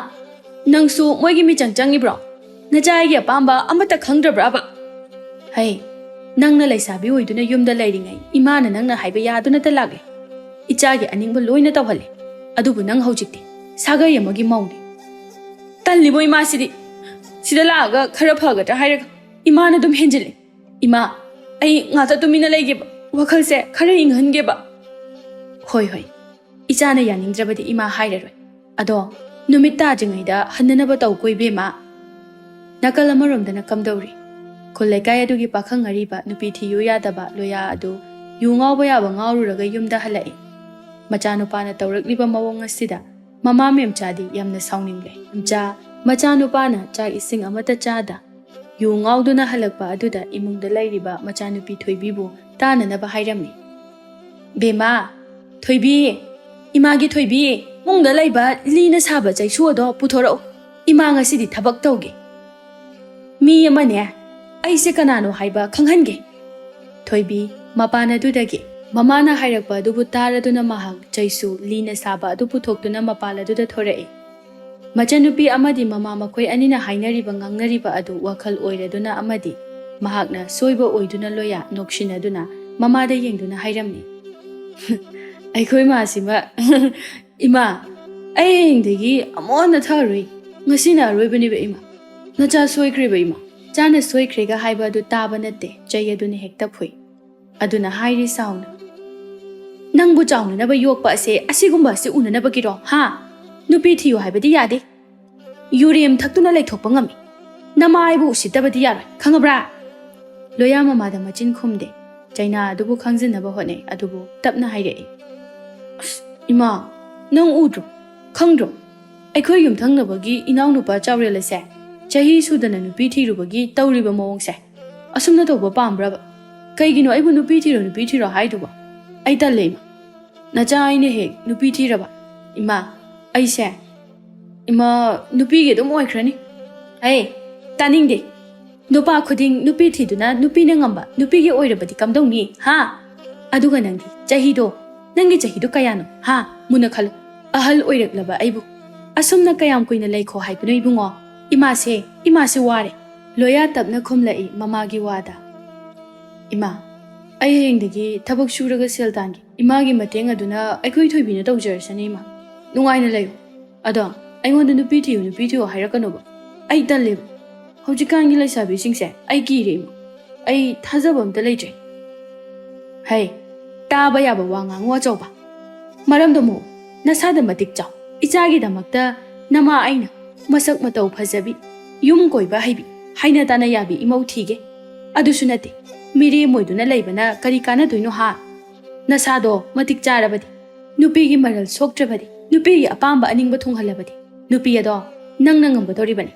ꯅꯪꯁꯨ ꯃꯣꯏꯒꯤ ꯃꯤꯆꯪ ꯆꯪꯉꯤꯕ꯭ꯔꯣ? ꯅꯆꯥ ꯑꯩꯒꯤ ꯑꯄꯥꯝꯕ ꯑꯃꯠꯇ ꯈꯪꯗ꯭ꯔꯕ꯭ꯔꯥꯕ?" "ꯍꯩ, ꯅꯪꯅ ꯂꯩꯁꯥꯕꯤ ꯑꯣꯏꯗꯨꯅ ꯌꯨꯝꯗ ꯂꯩꯔꯤꯉꯩ ꯏꯃꯥꯅ ꯅꯪꯅ ꯍꯥꯏꯕ ꯌꯥꯗꯨꯅꯇ ꯂꯥꯛꯂꯦ꯫ ꯏꯆꯥꯒꯤ ꯑꯅꯤꯡꯕ ꯂꯣꯏꯅ ꯇꯧꯍꯜꯂꯦ꯫ ꯑꯗꯨꯕꯨ ꯅꯪ ꯍꯧꯖꯤꯛꯇꯤ ꯁꯥꯒꯩ ꯑꯃꯒꯤ ꯃꯧꯅꯤ꯫" "ꯇꯜꯂꯤꯕꯣ ꯏꯃꯥꯁꯤꯗꯤ? ꯁꯤꯗ ꯂꯥꯛꯑꯒ ꯈꯔ ꯐꯒꯗ꯭ꯔꯥ ꯍꯥꯏꯔꯒ ꯏꯃꯥꯅ ꯑꯗꯨꯝ ꯍꯦꯟꯖꯤꯜꯂꯦ꯫ ꯏꯃꯥ, ꯑꯩ ꯉꯥꯛꯇ ꯇꯨꯃꯤꯟꯅ ꯂꯩꯒꯦꯕ, ꯋꯥꯈꯜꯁꯦ ꯈꯔ ꯏꯪꯍꯟꯒꯦꯕ꯫" "ꯍꯣꯏ, ꯍꯣꯏ, ꯏꯆꯥꯅ ꯌꯥꯅꯤꯡꯗ꯭ꯔꯕꯗꯤ ꯏꯃꯥ ꯍꯥꯏꯔꯔꯣꯏ꯫ ꯑꯗꯣ ꯅꯨꯃꯤꯠ ꯇꯥꯗ꯭ꯔꯤꯉꯩꯗ ꯍꯟꯅꯅꯕ ꯇꯧꯀꯣ ꯏꯕꯦꯝꯃ꯫ ꯅꯥꯀꯜ ꯑꯃꯔꯣꯝꯗꯅ ꯀꯝꯗꯧꯔꯤ? ꯈꯨꯜ ꯂꯩꯀꯥꯏ ꯑꯗꯨꯒꯤ ꯄꯥꯈꯪ ꯑꯔꯤꯕ ꯅꯨꯄꯤ ꯊꯤꯌꯨ ꯌꯥꯗꯕ ꯂꯣꯌꯥ ꯑꯗꯨ ꯌꯨ ꯉꯥꯎꯕ ꯌꯥꯕ ꯉꯥꯎꯔꯨꯔꯒ ꯌꯨꯝꯗ ꯍꯜꯂꯛꯏ꯫ ꯃꯆꯥꯅꯨꯄꯥꯅ ꯇꯧꯔꯛꯂꯤꯕ ꯃꯑꯣꯡ ꯑꯁꯤꯗ ꯃꯃꯥ ꯃꯦꯝꯆꯥꯗꯤ ꯌꯥꯝꯅ ꯁꯥꯎꯅꯤꯡꯂꯦ꯫ ꯃꯦꯝꯆꯥ, ꯃꯆꯥꯅꯨꯄꯥꯅ ꯆꯥꯛ ꯏꯁꯤꯡ ꯑꯃꯠꯇ ꯆꯥꯗ ꯌꯨ ꯉꯥꯎꯗꯨꯅ ꯍꯜꯂꯛꯄ ꯑꯗꯨꯗ ꯏꯃꯨꯡꯗ ꯂꯩꯔꯤꯕ ꯃꯆꯥꯅꯨꯄꯤ ꯊꯣꯏꯕꯤꯕꯨ ꯇꯥꯅꯅꯕ ꯍꯥꯏꯔꯝꯃꯤ꯫ "ꯕꯦꯝꯃ, ꯊꯣꯏꯕꯤ, ꯏꯃꯥꯒꯤ ꯊꯣꯏꯕꯤ, ꯏꯃꯨꯡꯗ ꯂꯩꯕ ꯂꯤꯅ ꯁꯥꯕ ꯆꯩꯁꯨ ꯑꯗꯣ ꯄꯨꯊꯣꯔꯛꯎ꯫ ꯏꯃꯥ ꯉꯁꯤꯗꯤ ꯊꯕꯛ ꯇꯧꯒꯦ꯫ ꯃꯤ ꯑꯃꯅꯦ, ꯑꯩꯁꯦ ꯀꯅꯥꯅꯣ ꯍꯥꯏꯕ ꯈꯪꯍꯟꯒꯦ꯫" ꯊꯣꯏꯕꯤ, ꯃꯄꯥꯟ ꯑꯗꯨꯗꯒꯤ ꯃꯃꯥꯅ ꯍꯥꯏꯔꯛꯄ ꯑꯗꯨꯕꯨ ꯇꯥꯔꯗꯨꯅ ꯃꯍꯥꯛ ꯆꯩꯁꯨ ꯂꯤꯅ ꯁꯥꯕ ꯑꯗꯨ ꯄꯨꯊꯣꯛꯇꯨꯅ ꯃꯄꯥꯟ ꯑꯗꯨꯗ ꯊꯣꯔꯛꯏ꯫ ꯃꯆꯟꯅꯨꯄꯤ ꯑꯃꯗꯤ ꯃꯃꯥ ꯃꯈꯣꯏ ꯑꯅꯤꯅ ꯍꯥꯏꯅꯔꯤꯕ ꯉꯥꯡꯅꯔꯤꯕ ꯑꯗꯨ ꯋꯥꯈꯜ ꯑꯣꯏꯔꯗꯨꯅ ꯑꯃꯗꯤ ꯃꯍꯥꯛꯅ ꯁꯣꯏꯕ ꯑꯣꯏꯗꯨꯅ ꯂꯣꯌꯥ ꯅꯣꯛꯁꯤꯟꯅꯗꯨꯅ ꯃꯃꯥꯗ ꯌꯦꯡꯗꯨꯅ ꯍꯥꯏꯔꯝꯃꯤ꯫ "ꯑꯩꯈꯣꯏ ꯃꯥꯁꯤꯃ, ꯏꯃꯥ, ꯑꯩ ꯍꯌꯦꯡꯗꯒꯤ ꯑꯃꯨꯛ ꯍꯟꯅ ꯊꯛꯑꯔꯣꯏ꯫ ꯉꯁꯤꯅ ꯑꯔꯣꯏꯕꯅꯦꯕ ꯏꯃꯥ꯫ ꯅꯆꯥ ꯁꯣꯏꯈ꯭ꯔꯦꯕ ꯏꯃꯥ꯫" ꯆꯥꯅ ꯁꯣꯏꯈ꯭ꯔꯦꯒ ꯍꯥꯏꯕ ꯑꯗꯨ ꯇꯥꯕ ꯅꯠꯇꯦ, ꯆꯩ ꯑꯗꯨꯅ ꯍꯦꯛꯇ ꯐꯨꯏ꯫ ꯑꯗꯨꯅ ꯍꯥꯏꯔꯤ ꯁꯥꯎꯅ, "ꯅꯪꯕꯨ ꯆꯥꯎꯅꯅꯕ ꯌꯣꯛꯄ ꯑꯁꯦ ꯑꯁꯤꯒꯨꯝꯕ ꯑꯁꯤ ꯎꯅꯅꯕꯒꯤꯔꯣ? ꯍꯥ? ꯅꯨꯄꯤ ꯊꯤꯌꯨ ꯍꯥꯏꯕꯗꯤ ꯌꯥꯗꯦ꯫ ꯌꯨꯔꯦꯝ ꯊꯛꯇꯨꯅ ꯂꯩꯊꯣꯛꯄ ꯉꯝꯃꯤ꯫ ꯅꯃꯥ ꯑꯩꯕꯨ ꯎꯁꯤꯠꯇꯕꯗꯤ ꯌꯥꯔꯣꯏ, ꯈꯪꯉꯕ꯭ꯔꯥ?" ꯂꯣꯌꯥ ꯃꯃꯥꯗ ꯃꯆꯤꯟ ꯈꯨꯝꯗꯦ꯫ ꯆꯩꯅꯥ ꯑꯗꯨꯕꯨ ꯈꯪꯖꯤꯟꯅꯕ ꯍꯣꯠꯅꯩ, ꯑꯗꯨꯕꯨ ꯇꯞꯅ ꯍꯥꯏꯔꯛꯏ, "ꯑꯁ, ꯏꯃꯥ, ꯅꯪ ꯎꯗ꯭ꯔꯣ? ꯈꯪꯗ꯭ꯔꯣ? ꯑꯩꯈꯣꯏ ꯌꯨꯝꯊꯪꯅꯕꯒꯤ ꯏꯅꯥꯎꯅꯨꯄꯥ ꯆꯥꯎꯔꯦꯜ ꯑꯁꯦ ꯆꯍꯤ ꯁꯨꯗꯅ ꯅꯨꯄꯤ ꯊꯤꯔꯨꯕꯒꯤ ꯇꯧꯔꯤꯕ ꯃꯑꯣꯡꯁꯦ ꯑꯁꯨꯝꯅ ꯇꯧꯕ ꯄꯥꯝꯕ꯭ꯔꯕ? ꯀꯩꯒꯤꯅꯣ ꯑꯩꯕꯨ ꯅꯨꯄꯤ ꯊꯤꯔꯣ, ꯅꯨꯄꯤ ꯊꯤꯔꯣ ꯍꯥꯏꯗꯨꯕꯣ? ꯑꯩ ꯇꯜꯂꯦ, ꯏꯃꯥ꯫ ꯅꯆꯥ ꯑꯩꯅ ꯍꯦꯛ ꯅꯨꯄꯤ ꯊꯤꯔꯕ, ꯏꯃꯥ, ꯑꯩꯁꯦ, ꯏꯃꯥ, ꯅꯨꯄꯤꯒꯤ ꯑꯗꯨꯝ ꯑꯣꯏꯈ꯭ꯔꯅꯤ꯫" "ꯍꯩ, ꯇꯥꯅꯤꯡꯗꯦ꯫ ꯅꯨꯄꯥ ꯈꯨꯗꯤꯡ ꯅꯨꯄꯤ ꯊꯤꯗꯨꯅ ꯅꯨꯄꯤꯅ ꯉꯝꯕ ꯅꯨꯄꯤꯒꯤ ꯑꯣꯏꯔꯕꯗꯤ ꯀꯝꯗꯧꯅꯤ, ꯍꯥ? ꯑꯗꯨꯒ ꯅꯪꯗꯤ ꯆꯍꯤꯗꯣ, ꯅꯪꯒꯤ ꯆꯍꯤꯗꯣ ꯀꯌꯥꯅꯣ, ꯍꯥ? ꯃꯨꯟꯅ ꯈꯜꯂꯨ꯫ ꯑꯍꯜ ꯑꯣꯏꯔꯛꯂꯕ ꯑꯩꯕꯨ ꯑꯁꯨꯝꯅ ꯀꯌꯥꯝ ꯀꯨꯏꯅ ꯂꯩꯈꯣ ꯍꯥꯏꯕꯅꯣ ꯏꯕꯨꯡꯉꯣ? ꯏꯃꯥꯁꯦ, ꯏꯃꯥꯁꯦ ꯋꯥꯔꯦ꯫" ꯂꯣꯌꯥ ꯇꯞꯅ ꯈꯨꯝꯂꯛꯏ ꯃꯃꯥꯒꯤ ꯋꯥꯗ꯫ "ꯏꯃꯥ, ꯑꯩ ꯍꯌꯦꯡꯗꯒꯤ ꯊꯕꯛ ꯁꯨꯔꯒ ꯁꯦꯜ ꯇꯥꯟꯒꯦ꯫ ꯏꯃꯥꯒꯤ ꯃꯇꯦꯡ ꯑꯗꯨꯅ ꯑꯩꯈꯣꯏ ꯊꯣꯏꯕꯤꯅ ꯇꯧꯖꯔꯁꯅꯤ, ꯏꯃꯥ꯫ ꯅꯨꯡꯉꯥꯏꯅ ꯂꯩꯌꯨ꯫ ꯑꯗꯣ ꯑꯩꯉꯣꯟꯗ ꯅꯨꯄꯤ ꯊꯤꯌꯨ, ꯅꯨꯄꯤ ꯊꯤꯌꯨ ꯍꯥꯏꯔꯛꯀꯅꯣꯕ꯫ ꯑꯩ ꯇꯜꯂꯦꯕ꯫ ꯍꯧꯖꯤꯛꯀꯥꯟꯒꯤ ꯂꯩꯁꯥꯕꯤꯁꯤꯡꯁꯦ ꯑꯩ ꯀꯤꯔꯦ, ꯏꯃꯥ꯫ ꯑꯩ ꯊꯥꯖꯕ ꯑꯝꯇ ꯂꯩꯇ꯭ꯔꯦ꯫" "ꯍꯩ, ꯇꯥꯕ ꯌꯥꯕ ꯋꯥ ꯉꯥꯡꯉꯨ ꯑꯆꯧꯕ꯫ ꯃꯔꯝꯗꯣ ꯃꯣ, ꯅꯁꯥꯗ ꯃꯇꯤꯛ ꯆꯥꯎ꯫ ꯏꯆꯥꯒꯤꯗꯃꯛꯇ ꯅꯃꯥ ꯑꯩꯅ ꯃꯁꯛ ꯃꯇꯧ ꯐꯖꯕꯤ, ꯌꯨꯝ ꯀꯣꯏꯕ ꯍꯩꯕꯤ, ꯍꯥꯏꯅ ꯇꯥꯅ ꯌꯥꯕꯤ ꯏꯃꯧ ꯊꯤꯒꯦ꯫ ꯑꯗꯨꯁꯨ ꯅꯠꯇꯦ, ꯃꯤꯔꯦꯝ ꯑꯣꯏꯗꯨꯅ ꯂꯩꯕꯅ ꯀꯔꯤ ꯀꯥꯟꯅꯗꯣꯏꯅꯣ ꯍꯥ? ꯅꯁꯥꯗꯣ ꯃꯇꯤꯛ ꯆꯥꯔꯕꯗꯤ, ꯅꯨꯄꯤꯒꯤ ꯃꯔꯜ ꯁꯣꯛꯇ꯭ꯔꯕꯗꯤ, ꯅꯨꯄꯤꯒꯤ ꯑꯄꯥꯝꯕ ꯑꯅꯤꯡꯕ ꯊꯨꯡꯍꯜꯂꯕꯗꯤ, ꯅꯨꯄꯤ ꯑꯗꯣ ꯅꯪꯅ ꯉꯝꯒꯗꯧꯔꯤꯕꯅꯤ꯫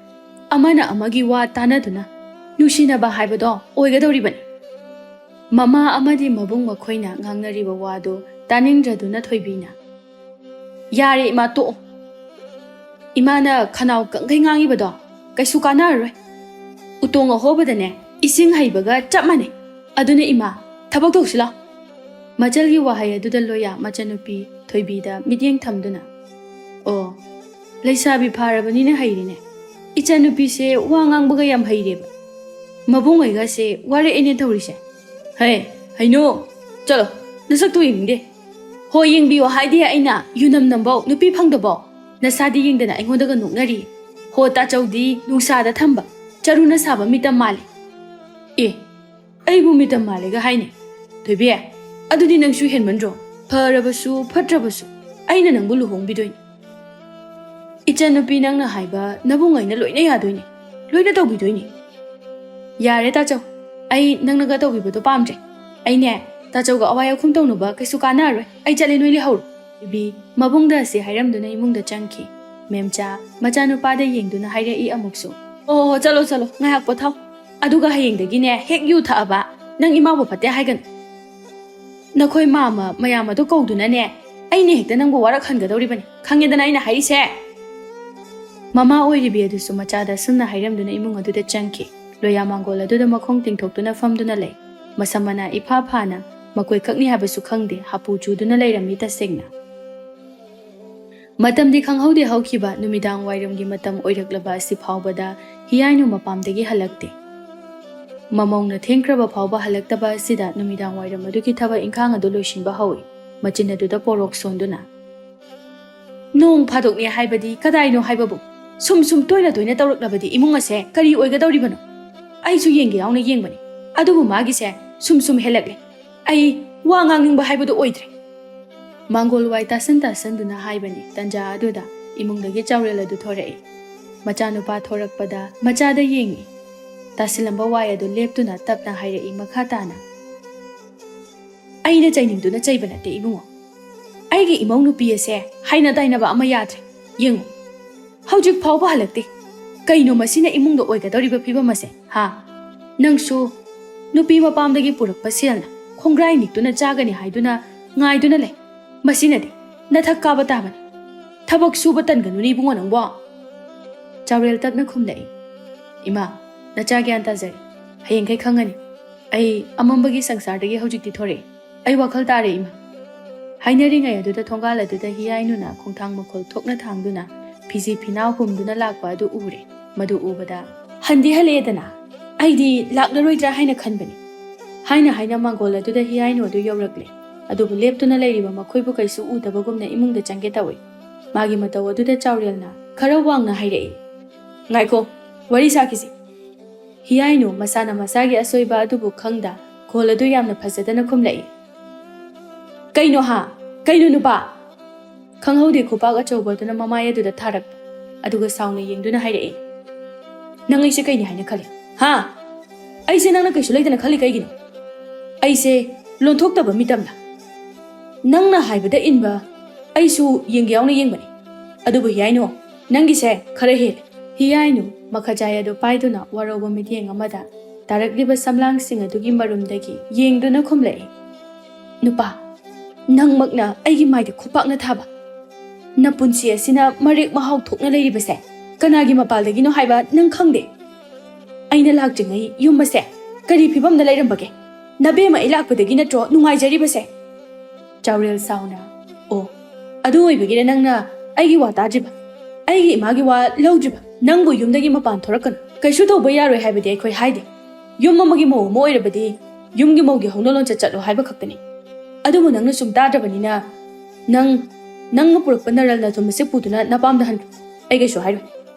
ꯑꯃꯅ ꯑꯃꯒꯤ ꯋꯥ ꯇꯥꯅꯗꯨꯅ ꯅꯨꯡꯁꯤꯅꯕ ꯍꯥꯏꯕꯗꯣ ꯑꯣꯏꯒꯗꯧꯔꯤꯕꯅꯤ꯫ ꯃꯃꯥ ꯑꯃꯗꯤ ꯃꯕꯨꯡ ꯃꯈꯣꯏꯅ ꯉꯥꯡꯅꯔꯤꯕ ꯋꯥꯗꯨ ꯇꯥꯅꯤꯡꯗ꯭ꯔꯗꯨꯅ ꯊꯣꯏꯕꯤꯅ, "ꯌꯥꯔꯦ ꯏꯃꯥ, ꯇꯣꯛꯑꯣ꯫ ꯏꯃꯥꯅ ꯈꯅꯥꯎ ꯀꯪꯈꯩ ꯉꯥꯡꯉꯤꯕꯗꯣ ꯀꯩꯁꯨ ꯀꯥꯟꯅꯔꯔꯣꯏ꯫ ꯎꯇꯣꯡ ꯑꯍꯣꯕꯗꯅꯦ ꯏꯁꯤꯡ ꯍꯩꯕꯒ ꯆꯞ ꯃꯥꯟꯅꯩ꯫ ꯑꯗꯨꯅ ꯏꯃꯥ, ꯊꯕꯛ ꯇꯧꯁꯤ ꯂꯥꯎ꯫" ꯃꯆꯜꯒꯤ ꯋꯥꯍꯩ ꯑꯗꯨꯗ ꯂꯣꯌꯥ ꯃꯆꯟꯅꯨꯄꯤ ꯊꯣꯏꯕꯤꯗ ꯃꯤꯠꯌꯦꯡ ꯊꯝꯗꯨꯅ, "ꯑꯣ, ꯂꯩꯁꯥꯕꯤ ꯐꯥꯔꯕꯅꯤꯅ ꯍꯩꯔꯦꯅꯦ꯫ ꯏꯆꯟꯅꯨꯄꯤꯁꯦ ꯋꯥ ꯉꯥꯡꯕꯒ ꯌꯥꯝ ꯍꯩꯔꯦꯕ꯫ ꯃꯕꯨꯡ ꯑꯣꯏꯒꯁꯦ ꯋꯥꯔꯛꯑꯦꯅꯦ ꯇꯧꯔꯤꯁꯦ꯫ ꯍꯦ, ꯍꯩꯅꯨ, ꯆꯠꯂꯣ, ꯅꯁꯛꯇꯨ ꯌꯦꯡꯅꯤꯡꯗꯦ꯫ ꯍꯣꯏ, ꯌꯦꯡꯕꯤꯌꯣ ꯍꯥꯏꯗꯦ ꯑꯩꯅ, ꯌꯨꯅꯝ ꯅꯝꯕꯧ ꯅꯨꯄꯤ ꯐꯪꯗꯕꯧ꯫ ꯅꯁꯥꯗꯤ ꯌꯦꯡꯗꯅ ꯑꯩꯉꯣꯟꯗꯒ ꯅꯣꯛꯅꯔꯤ꯫ ꯍꯣ, ꯇꯥꯆꯧꯗꯤ ꯅꯨꯡꯁꯥꯗ ꯊꯝꯕ ꯆꯔꯨꯅ ꯁꯥꯕ ꯃꯤꯇꯝ ꯃꯥꯜꯂꯦ꯫ ꯑꯦ, ꯑꯩꯕꯨ ꯃꯤꯇꯝ ꯃꯥꯜꯂꯦꯒ ꯍꯥꯏꯅꯦ꯫ ꯊꯣꯏꯕꯤ, ꯑꯗꯨꯗꯤ ꯅꯪꯁꯨ ꯍꯦꯟꯃꯟꯗ꯭ꯔꯣ? ꯐꯔꯕꯁꯨ ꯐꯠꯇ꯭ꯔꯕꯁꯨ ꯑꯩꯅ ꯅꯪꯕꯨ ꯂꯨꯍꯣꯡꯕꯤꯗꯣꯏꯅꯤ꯫ ꯏꯆꯟꯅꯨꯄꯤ, ꯅꯪꯅ ꯍꯥꯏꯕ ꯅꯕꯨꯡ ꯑꯩꯅ ꯂꯣꯏꯅ ꯌꯥꯗꯣꯏꯅꯤ, ꯂꯣꯏꯅ ꯇꯧꯕꯤꯗꯣꯏꯅꯤ꯫" "ꯌꯥꯔꯦ ꯇꯥꯆꯧ, ꯑꯩ ꯅꯪꯅꯒ ꯇꯧꯕꯤꯕꯗꯣ ꯄꯥꯝꯗ꯭ꯔꯦ꯫ ꯑꯩꯅꯦ, ꯇꯥꯆꯧꯒ ꯑꯋꯥꯏ ꯑꯈꯨꯝ ꯇꯧꯅꯕ ꯀꯩꯁꯨ ꯀꯥꯟꯅꯔꯔꯣꯏ꯫ ꯑꯩ ꯆꯠꯂꯦ, ꯅꯣꯏ ꯂꯩꯍꯧꯔꯣ꯫" ꯊꯣꯏꯕꯤ ꯃꯕꯨꯡꯗ ꯑꯁꯤ ꯍꯥꯏꯔꯝꯗꯨꯅ ꯏꯃꯨꯡꯗ ꯆꯪꯈꯤ꯫ ꯃꯦꯝꯆꯥ ꯃꯆꯥꯅꯨꯄꯥꯗ ꯌꯦꯡꯗꯨꯅ ꯍꯥꯏꯔꯛꯏ ꯑꯃꯨꯛꯁꯨ, "ꯑꯣ, ꯆꯠꯂꯣ, ꯆꯠꯂꯣ, ꯉꯥꯏꯍꯥꯛ ꯄꯣꯊꯥꯎ꯫ ꯑꯗꯨꯒ ꯍꯌꯦꯡꯗꯒꯤꯅꯦ ꯍꯦꯛ ꯌꯨ ꯊꯛꯑꯕ ꯅꯪ ꯏꯃꯥꯕꯨ ꯐꯠꯇꯦ ꯍꯥꯏꯒꯅꯨ꯫ ꯅꯈꯣꯏ ꯃꯥꯝꯃ ꯃꯌꯥꯝ ꯑꯗꯨ ꯀꯧꯗꯨꯅꯅꯦ ꯑꯩꯅ ꯍꯦꯛꯇ ꯅꯪꯕꯨ ꯋꯥꯔꯛꯍꯟꯒꯗꯧꯔꯤꯕꯅꯤ꯫ ꯈꯪꯉꯦꯗꯅ ꯑꯩꯅ ꯍꯥꯏꯔꯤꯁꯦ?" ꯃꯃꯥ ꯑꯣꯏꯔꯤꯕꯤ ꯑꯗꯨꯁꯨ ꯃꯆꯥꯗ ꯑꯁꯨꯝꯅ ꯍꯥꯏꯔꯝꯗꯨꯅ ꯏꯃꯨꯡ ꯑꯗꯨꯗ ꯆꯪꯈꯤ꯫ ꯂꯣꯌꯥ ꯃꯥꯡꯒꯣꯜ ꯑꯗꯨꯗ ꯃꯈꯣꯡ ꯇꯤꯡꯊꯣꯛꯇꯨꯅ ꯐꯝꯗꯨꯅ ꯂꯩ꯫ ꯃꯁꯝ ꯃꯅꯥ ꯏꯐꯥ ꯐꯥꯅ ꯃꯀꯣꯏ ꯀꯛꯅꯤ ꯍꯥꯏꯕꯁꯨ ꯈꯪꯗꯦ, ꯍꯥꯄꯨ ꯆꯨꯗꯨꯅ ꯂꯩꯔꯝꯃꯤ ꯇꯁꯦꯡꯅ꯫ ꯃꯇꯝꯗꯤ ꯈꯪꯍꯧꯗꯦ ꯍꯧꯈꯤꯕ꯫ ꯅꯨꯃꯤꯗꯥꯡ ꯋꯥꯏꯔꯝꯒꯤ ꯃꯇꯝ ꯑꯣꯏꯔꯛꯂꯕ ꯑꯁꯤ ꯐꯥꯎꯕꯗ ꯍꯤꯌꯥꯏꯅꯨ ꯃꯄꯥꯝꯗꯒꯤ ꯍꯜꯂꯛꯇꯦ꯫ ꯃꯃꯧꯅ ꯊꯦꯡꯈ꯭ꯔꯕ ꯐꯥꯎꯕ ꯍꯜꯂꯛꯇꯕ ꯑꯁꯤꯗ ꯅꯨꯃꯤꯗꯥꯡ ꯋꯥꯏꯔꯝ ꯑꯗꯨꯒꯤ ꯊꯕꯛ ꯏꯪꯈꯥꯡ ꯑꯗꯨ ꯂꯣꯏꯁꯤꯟꯕ ꯍꯧꯏ꯫ ꯃꯆꯤꯟ ꯑꯗꯨꯗ ꯄꯣꯔꯣꯛ ꯁꯣꯟꯗꯨꯅ, "ꯅꯣꯡ ꯐꯥꯗꯣꯛꯅꯦ ꯍꯥꯏꯕꯗꯤ ꯀꯗꯥꯏꯅꯣ ꯍꯥꯏꯕꯕꯨ? ꯁꯨꯝ ꯁꯨꯝ ꯇꯣꯏꯅ ꯇꯣꯏꯅ ꯇꯧꯔꯛꯂꯕꯗꯤ ꯏꯃꯨꯡ ꯑꯁꯦ ꯀꯔꯤ ꯑꯣꯏꯒꯗꯧꯔꯤꯕꯅꯣ? ꯑꯩꯁꯨ ꯌꯦꯡꯒꯦ ꯌꯥꯎꯅ ꯌꯦꯡꯕꯅꯤ, ꯑꯗꯨꯕꯨ ꯃꯥꯒꯤꯁꯦ ꯁꯨꯝ ꯁꯨꯝ ꯍꯦꯜꯂꯛꯂꯦ꯫ ꯑꯩ ꯋꯥ ꯉꯥꯡꯅꯤꯡꯕ ꯍꯥꯏꯕꯗꯨ ꯑꯣꯏꯗ꯭ꯔꯦ꯫" ꯃꯥꯡꯒꯣꯜ ꯋꯥꯏ ꯇꯥꯁꯟ ꯇꯥꯁꯟꯗꯨꯅ ꯍꯥꯏꯕꯅꯤ꯫ ꯇꯟꯖꯥ ꯑꯗꯨꯗ ꯏꯃꯨꯡꯗꯒꯤ ꯆꯥꯎꯔꯦꯜ ꯑꯗꯨ ꯊꯣꯔꯛꯏ꯫ ꯃꯆꯥꯅꯨꯄꯥ ꯊꯣꯔꯛꯄꯗ ꯃꯆꯥꯗ ꯌꯦꯡꯏ꯫ ꯇꯥꯁꯤꯜꯂꯝꯕ ꯋꯥꯏ ꯑꯗꯨ ꯂꯦꯞꯇꯨꯅ ꯇꯞꯅ ꯍꯥꯏꯔꯛꯏ ꯃꯈꯥ ꯇꯥꯅ, "ꯑꯩꯅ ꯆꯩꯅꯤꯡꯗꯨꯅ ꯆꯩꯕ ꯅꯠꯇꯦ ꯏꯕꯨꯡꯉꯣ꯫ ꯑꯩꯒꯤ ꯏꯃꯧ ꯅꯨꯄꯤ ꯑꯁꯦ ꯍꯥꯏꯅ ꯇꯥꯏꯅꯕ ꯑꯃ ꯌꯥꯗ꯭ꯔꯦ꯫ ꯌꯦꯡꯉꯨ, ꯍꯧꯖꯤꯛ ꯐꯥꯎꯕ ꯍꯜꯂꯛꯇꯦ꯫ ꯀꯩꯅꯣ ꯃꯁꯤꯅ ꯏꯃꯨꯡꯗ ꯑꯣꯏꯒꯗꯧꯔꯤꯕ ꯐꯤꯕꯝ ꯑꯁꯦ, ꯍꯥ? ꯅꯪꯁꯨ ꯅꯨꯄꯤ ꯃꯄꯥꯝꯗꯒꯤ ꯄꯨꯔꯛꯄ ꯁꯦꯜꯅ ꯈꯣꯡꯒ꯭ꯔꯥꯏ ꯅꯤꯛꯇꯨꯅ ꯆꯥꯒꯅꯤ ꯍꯥꯏꯗꯨꯅ ꯉꯥꯏꯗꯨꯅ ꯂꯩ꯫ ꯃꯁꯤꯅꯗꯤ ꯅꯊꯛ ꯀꯥꯕ ꯇꯥꯕꯅꯤ꯫ ꯊꯕꯛ ꯁꯨꯕ ꯇꯟꯒꯅꯨꯅꯦ ꯏꯕꯨꯡꯉꯣ ꯅꯪꯕꯣ꯫" ꯆꯥꯎꯔꯦꯜ ꯇꯞꯅ ꯈꯨꯝꯂꯛꯏ, "ꯏꯃꯥ, ꯅꯆꯥ ꯒ꯭ꯌꯥꯟ ꯇꯥꯖꯔꯦ꯫ ꯍꯌꯦꯡꯈꯩ ꯈꯪꯉꯅꯤ꯫ ꯑꯩ ꯑꯃꯝꯕꯒꯤ ꯁꯪꯁꯥꯔꯗꯒꯤ ꯍꯧꯖꯤꯛꯇꯤ ꯊꯣꯔꯛꯏ꯫ ꯑꯩ ꯋꯥꯈꯜ ꯇꯥꯔꯦ ꯏꯃꯥ꯫" ꯍꯥꯏꯅꯔꯤꯉꯩ ꯑꯗꯨꯗ ꯊꯣꯡꯒꯥꯜ ꯑꯗꯨꯗ ꯍꯤꯌꯥꯏꯅꯨꯅ ꯈꯣꯡꯊꯥꯡ ꯃꯈꯣꯜ ꯊꯣꯛꯅ ꯊꯥꯡꯗꯨꯅ ꯐꯤꯖꯤ ꯐꯤꯅꯥꯎ ꯍꯨꯝꯗꯨꯅ ꯂꯥꯛꯄ ꯑꯗꯨ ꯎꯔꯦ꯫ ꯃꯗꯨ ꯎꯕꯗ, "ꯍꯟꯗꯤ ꯍꯜꯂꯛꯑꯦꯗꯅ, ꯑꯩꯗꯤ ꯂꯥꯛꯂꯔꯣꯏꯗ꯭ꯔꯥ ꯍꯥꯏꯅ ꯈꯟꯕꯅꯤ" ꯍꯥꯏꯅ ꯍꯥꯏꯅ ꯃꯥꯡꯒꯣꯜ ꯑꯗꯨꯗ ꯍꯤꯌꯥꯏꯅꯨ ꯑꯗꯨ ꯌꯧꯔꯛꯂꯦ꯫ ꯑꯗꯨꯕꯨ ꯂꯦꯞꯇꯨꯅ ꯂꯩꯔꯤꯕ ꯃꯈꯣꯏꯕꯨ ꯀꯩꯁꯨ ꯎꯗꯕꯒꯨꯝꯅ ꯏꯃꯨꯡꯗ ꯆꯪꯒꯦ ꯇꯧꯏ꯫ ꯃꯥꯒꯤ ꯃꯇꯧ ꯑꯗꯨꯗ ꯆꯥꯎꯔꯦꯜꯅ ꯈꯔ ꯋꯥꯡꯅ ꯍꯥꯏꯔꯛꯏ, "ꯉꯥꯏꯈꯣ, ꯋꯥꯔꯤ ꯁꯥꯈꯤꯁꯤ꯫" ꯍꯤꯌꯥꯏꯅꯨ ꯃꯁꯥꯅ ꯃꯁꯥꯒꯤ ꯑꯁꯣꯏꯕ ꯑꯗꯨꯕꯨ ꯈꯪꯗ ꯈꯣꯜ ꯑꯗꯨ ꯌꯥꯝꯅ ꯐꯖꯗꯅ ꯈꯨꯝꯂꯛꯏ, "ꯀꯩꯅꯣ ꯍꯥ? ꯀꯩꯅꯣ ꯅꯨꯄꯥ?" ꯈꯪꯍꯧꯗꯦ ꯈꯨꯄꯥꯛ ꯑꯆꯧꯕ ꯑꯗꯨꯅ ꯃꯃꯥꯏ ꯑꯗꯨꯗ ꯊꯥꯔꯛꯄ꯫ ꯑꯗꯨꯒ ꯁꯥꯎꯅ ꯌꯦꯡꯗꯨꯅ ꯍꯥꯏꯔꯛꯏ, "ꯅꯪ ꯑꯩꯁꯦ ꯀꯩꯅꯤ ꯍꯥꯏꯅ ꯈꯜꯂꯤ? ꯍꯥ? ꯑꯩꯁꯦ ꯅꯪꯅ ꯀꯩꯁꯨ ꯂꯩꯇꯅ ꯈꯜꯂꯤ ꯀꯩꯒꯤꯅꯣ? ꯑꯩꯁꯦ ꯂꯣꯟꯊꯣꯛꯇꯕ ꯃꯤꯇꯝꯂ? ꯅꯪꯅ ꯍꯥꯏꯕꯗ ꯏꯟꯕ ꯑꯩꯁꯨ ꯌꯦꯡꯒꯦ ꯌꯥꯎꯅ ꯌꯦꯡꯕꯅꯤ꯫ ꯑꯗꯨꯕꯨ ꯍꯤꯌꯥꯏꯅꯨ, ꯅꯪꯒꯤꯁꯦ ꯈꯔ ꯍꯦꯜꯂꯦ꯫" ꯍꯤꯌꯥꯏꯅꯨ ꯃꯈꯖꯥꯏ ꯑꯗꯨ ꯄꯥꯏꯗꯨꯅ ꯋꯥꯔꯧꯕ ꯃꯤꯠꯌꯦꯡ ꯑꯃꯗ ꯇꯥꯔꯛꯂꯤꯕ ꯁꯝꯂꯥꯡꯁꯤꯡ ꯑꯗꯨꯒꯤ ꯃꯔꯨꯝꯗꯒꯤ ꯌꯦꯡꯗꯨꯅ ꯈꯨꯝꯂꯛꯏ, "ꯅꯨꯄꯥ, ꯅꯪꯃꯛꯅ ꯑꯩꯒꯤ ꯃꯥꯏꯗ ꯈꯨꯄꯥꯛꯅ ꯊꯥꯕ꯫ ꯅꯄꯨꯟꯁꯤ ꯑꯁꯤꯅ ꯃꯔꯦꯛ ꯃꯍꯥꯎ ꯊꯣꯛꯅ ꯂꯩꯔꯤꯕꯁꯦ ꯀꯅꯥꯒꯤ ꯃꯄꯥꯜꯗꯒꯤꯅꯣ ꯍꯥꯏꯕ ꯅꯪ ꯈꯪꯗꯦ꯫ ꯑꯩꯅ ꯂꯥꯛꯇ꯭ꯔꯤꯉꯩ ꯌꯨꯝ ꯑꯁꯦ ꯀꯔꯤ ꯐꯤꯕꯝꯗ ꯂꯩꯔꯝꯕꯒꯦ? ꯅꯕꯦꯝꯃ ꯑꯩ ꯂꯥꯛꯄꯗꯒꯤ ꯅꯠꯇ꯭ꯔꯣ ꯅꯨꯡꯉꯥꯏꯖꯔꯤꯕꯁꯦ?" ꯆꯥꯎꯔꯦꯜ ꯁꯥꯎꯅ, "ꯑꯣ, ꯑꯗꯨ ꯑꯣꯏꯕꯒꯤꯔ ꯅꯪꯅ ꯑꯩꯒꯤ ꯋꯥ ꯇꯥꯗ꯭ꯔꯤꯕ? ꯑꯩꯒꯤ ꯏꯃꯥꯒꯤ ꯋꯥ ꯂꯧꯗ꯭ꯔꯤꯕ? ꯅꯪꯕꯨ ꯌꯨꯝꯗꯒꯤ ꯃꯄꯥꯟ ꯊꯣꯔꯛꯀꯅꯨ, ꯀꯩꯁꯨ ꯇꯧꯕ ꯌꯥꯔꯣꯏ ꯍꯥꯏꯕꯗꯤ ꯑꯩꯈꯣꯏ ꯍꯥꯏꯗꯦ꯫ ꯌꯨꯝ ꯑꯃꯒꯤ ꯃꯧ ꯑꯃ ꯑꯣꯏꯔꯕꯗꯤ ꯌꯨꯝꯒꯤ ꯃꯧꯒꯤ ꯍꯧꯅ ꯂꯣꯟꯆꯠ ꯆꯠꯂꯣ ꯍꯥꯏꯕ ꯈꯛꯇꯅꯤ꯫ ꯑꯗꯨꯕꯨ ꯅꯪꯅ ꯁꯨꯝ ꯇꯥꯗ꯭ꯔꯕꯅꯤꯅ ꯅꯪ, ꯅꯪꯅ ꯄꯨꯔꯛꯄ ꯅꯔꯜ ꯅꯥꯊꯨꯝ ꯑꯁꯤ ꯄꯨꯗꯨꯅ ꯅꯄꯥꯝꯗ ꯍꯟꯈ꯭ꯔꯣ꯫ ꯑꯩ ꯀꯩꯁꯨ ꯍꯥꯏꯔꯣꯏ꯫